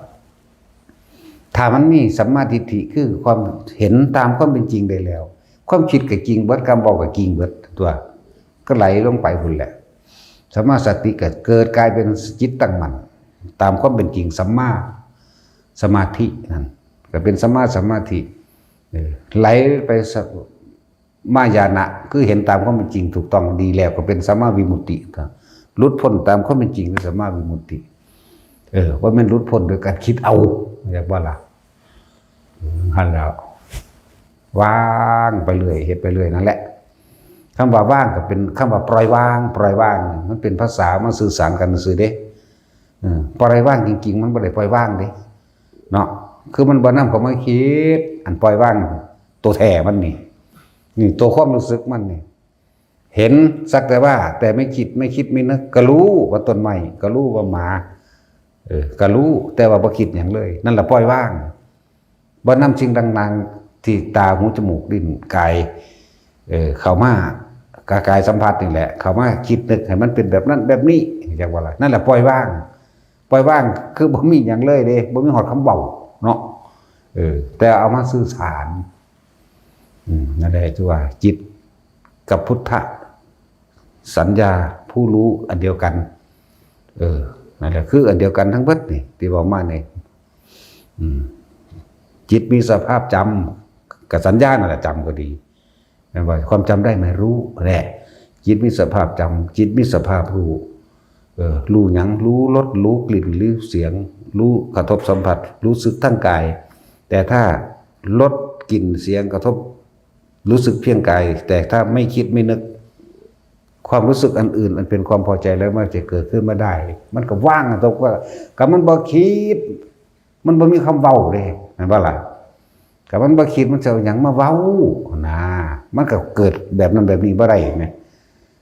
ถ้ามันมีสัมมาทิฏฐิ คือความเห็นตามความเป็นจริงได้แล้ว ความคิดก็จริงเบิด คำเว้าก็จริงเบิดตั๊ว ก็ไหลลงไปพุ้นแหละ สัมมาสติก็เกิดกลายเป็นจิตตั้งมั่น ตามความเป็นจริง สัมมาสมาธินั่น ก็เป็นสัมมาสมาธิ เออ ไหลไปสะ มายานะ คือเห็นตามความเป็นจริงถูกต้องดีแล้ว ก็เป็นสัมมาวิมุตติ ก็หลุดพ้นตามความเป็นจริง เป็นสัมมาวิมุตติ เออ บ่แม่นหลุดพ้นโดยการคิดเอา เรียกว่าล่ะ อืม หั่นแหล้ว วางไปเรื่อย เฮ็ดไปเรื่อยนั่นแหละ คำว่าว่างก็เป็นคำว่าปล่อยวาง ปล่อยวาง มันเป็นภาษามาสื่อสารกันซื่อเด้ เออ ปล่อยวางจริงๆ มันบ่ได้ปล่อยวางเด้ เนาะ คือมันบ่นำเข้ามาคิด อันปล่อยวางตัวแท้มันนี่ นี่ตัวความรู้สึกมันนี่ เห็นสักแต่ว่า แต่ไม่คิด ไม่คิดไม่นึก ก็รู้ว่าต้นไม้ ก็รู้ว่าหมา เออ ก็รู้ แต่ว่าบ่คิดหยังเลย นั่นล่ะปล่อยวาง บ่นำสิ่งต่างๆ ที่ตา หู จมูก ลิ้น กาย เออ เข้ามากะ กายสัมผัสนี่แหละ เข้ามาคิดนึกให้มันเป็นแบบนั้นแบบนี้ จักว่าล่ะ นั่นแหละปล่อยวาง ปล่อยวางคือบ่มีหยังเลยเด้ บ่มีฮอดคำเว้าเนาะ เออ แต่เอามาสื่อสาร อืม นั่นแหละ คือว่าจิตกับพุทธะ สัญญาผู้รู้อันเดียวกัน เออ นั่นแหละ คืออันเดียวกันทั้งเบิดนี่ ที่เว้ามานี่ อืม จิตมีสภาพจำ กับสัญญานั่นแหละ จำก็ดี แม่นบ่ ความจำได้หมายรู้แหละ จิตมีสภาพจำ จิตมีสภาพรู้ เออ รู้หยัง รู้รส รู้กลิ่น รู้เสียง รู้กระทบสัมผัส รู้สึกทางกาย แต่ถ้ารส กลิ่น เสียง กระทบ รู้สึกเพียงกาย แต่ถ้าไม่คิดไม่นึก ความรู้สึกอันอื่นอันเป็นความพอใจแล้วมันจะเกิดขึ้นมาได้ มันก็ว่างอะ ตกว่า ก็มันบ่คิด มันบ่มีคำเว้าเด้ แม่นบ่ล่ะ? ก็มันบ่คิด มันสิเอาหยังมาเว้านะ มันก็เกิดแบบนั้นแบบนี้บ่ได้แหม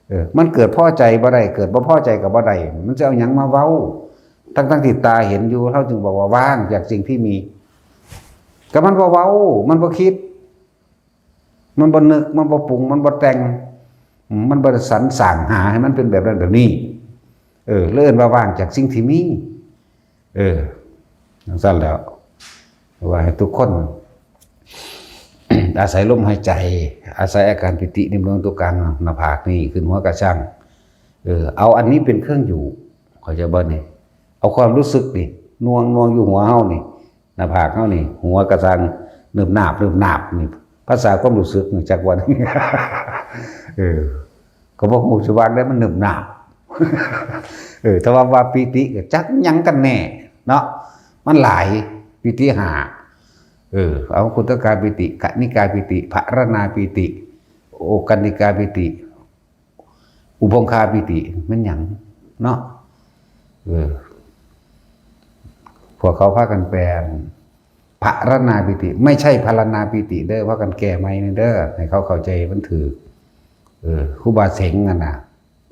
เออ มันเกิดพอใจบ่ได้ เกิดบ่พอใจก็บ่ได้ มันสิเอาหยังมาเว้า ทั้งๆที่ตาเห็นอยู่ เฮาจึงบอกว่าว่างจากสิ่งที่มี ก็มันบ่เว้า มันบ่คิด มันบ่นึก มันบ่ปรุง มันบ่แต่ง อืม มันบ่สรรสร้างหาให้มันเป็นแบบนั้นแบบนี้ เออ เลยเอิ้นว่าว่างจากสิ่งที่มี เออ จั่งซั้นแหล้ว ว่าให้ทุกคน อาศัยลมหายใจ อาศัยอาการปีตินิ่มนวลตรงกลางหน้าผากนี่ ขึ้นหัวกะซัง เออ เอาอันนี้เป็นเครื่องอยู่ เข้าใจบ่นี่? เอาความรู้สึกนี่ หน่วง หน่วงอยู่หัวเฮานี่ หน้าผากเฮานี่ หัวกะซัง นึบนาบ นึบนาบนี่ ภาษาความรู้สึกนี่ จักว่า เออ ก็บ่ฮู้สิว่าแล้วมันนึบนาบ เออ แต่ว่า ว่าปีติก็จักหยังกันแน่เนาะ มันหลาย ปีติห้า เออ เอา ขุตตกาปีติ คณิกาปีติ ผะระนาปีติ โอกันติกาปีติ อุพงคาปีติ แม่นหยังเนาะ เออ พวกเขาพากันแปล ผะระนาปีติ ไม่ใช่พะระนาปีติเด้อ พากันแก้ใหม่นี่เด้อ ให้เขาเข้าใจมันถูก เออ ครูบาเสงนั่นน่ะ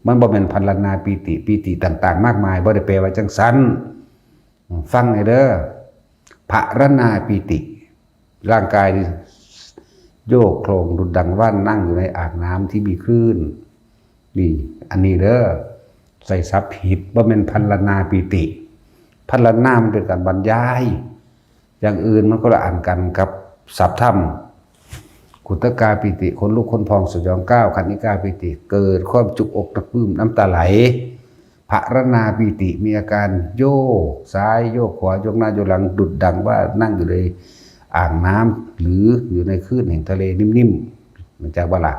มันบ่แม่นพะระนาปีติ ปีติต่างๆ มากมาย บ่ได้แปลว่าจั่งซั้น ฟังให้เด้อ ผะระนาปีติ ร่างกายนี่โยกโคลงดุจดังว่านนั่งอยู่ในอ่างน้ำที่มีคลื่น นี่ อันนี้เด้อ ใส่ศัพท์ผิด บ่แม่นพรรณนาปีติ พรรณนามันเป็นการบรรยาย อย่างอื่นมันคนละอันกันกับศัพท์ธรรม ขุตกาปีติ ขนลุกขนพองสยองก้าว คณิกาปีติ เกิดความจุกอกกระปึ้มน้ำตาไหล ผะระนาปีติ มีอาการโยกซ้ายโยกขวา โยกหน้าโยกหลัง ดุจดังว่านั่งอยู่ในอ่างน้ำ หรืออยู่ในคลื่นแห่งทะเลนิ่มๆ มันจักบ่ล่ะ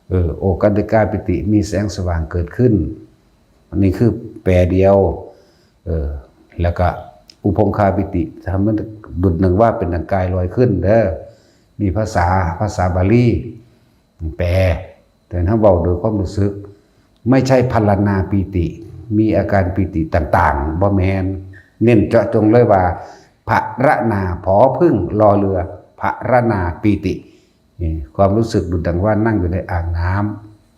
เออ โอกันติกาปีติ มีแสงสว่างเกิดขึ้น อันนี้คือแปลเดียว เออ แล้วก็อุพงคาปีติ ทำให้ดุจดังว่าเป็นดังกายลอยขึ้นเด้อ มีภาษา ภาษาบาลี แปล แต่ถ้าเว้าโดยความรู้สึก ไม่ใช่พรรณนาปีติ มีอาการปีติต่างๆ บ่แม่น เน้นเจาะจงเลยว่า ผะระนา ผอผึ้ง รอเรือ ผะระนาปีติ นี่ ความรู้สึกดุจดังว่านั่งอยู่ในอ่างน้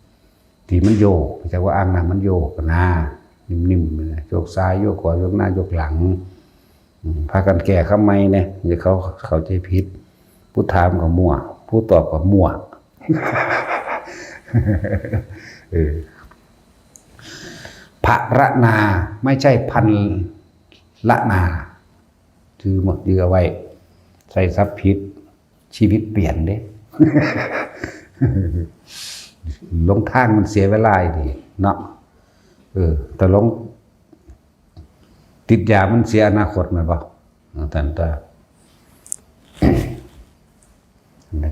ำ ที่มันโยก จักว่าอ่างน้ำมันโยกนะ นิ่มๆ นะ โยกซ้ายโยกขวา โยกหน้าโยกหลัง อืม พากันแก้คำใหม่แหน่ อย่าเขาเข้าใจผิด ผู้ถามก็มั่ว ผู้ตอบก็มั่ว เออ ผะระนา ไม่ใช่พันละนา ถือหมด ถือเอาไว้ ใส่ศัพท์ผิด ชีวิตเปลี่ยนเด้ หลงทางมันเสียเวลาอีกเนาะ เออ แต่หลงติดยามันเสียอนาคตแม่นบ่ ท่านตัว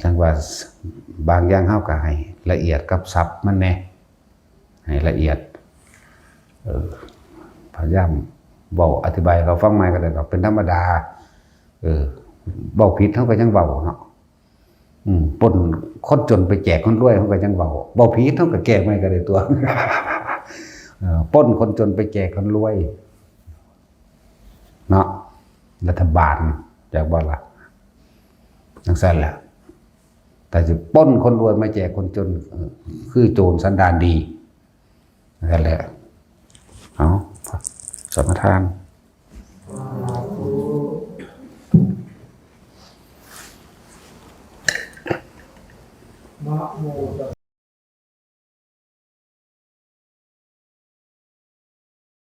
จั่งว่าบางอย่างเฮาก็ให้ละเอียดกับศัพท์มันแหน่ ให้ละเอียด เออ พยายามเว้าอธิบายให้เขาฟังใหม่ก็ได้ดอก เป็นธรรมดา เออ เว้าผิดเฮาก็ยังเว้าเนาะ อืม ปล้นคนจนไปแจกคนรวยเฮาก็ยังเว้า เว้าผิดเฮาก็แก้ใหม่ก็ได้ตัว เออ ปล้นคนจนไปแจกคนรวย เนาะ รัฐบาล จักบ่ล่ะ จั่งซั้นแหละ แต่สิปล้นคนรวยมาแจกคนจน เออ คือโจรสันดานดี นั่นแหละ เอา สมาทาน นะโมตัส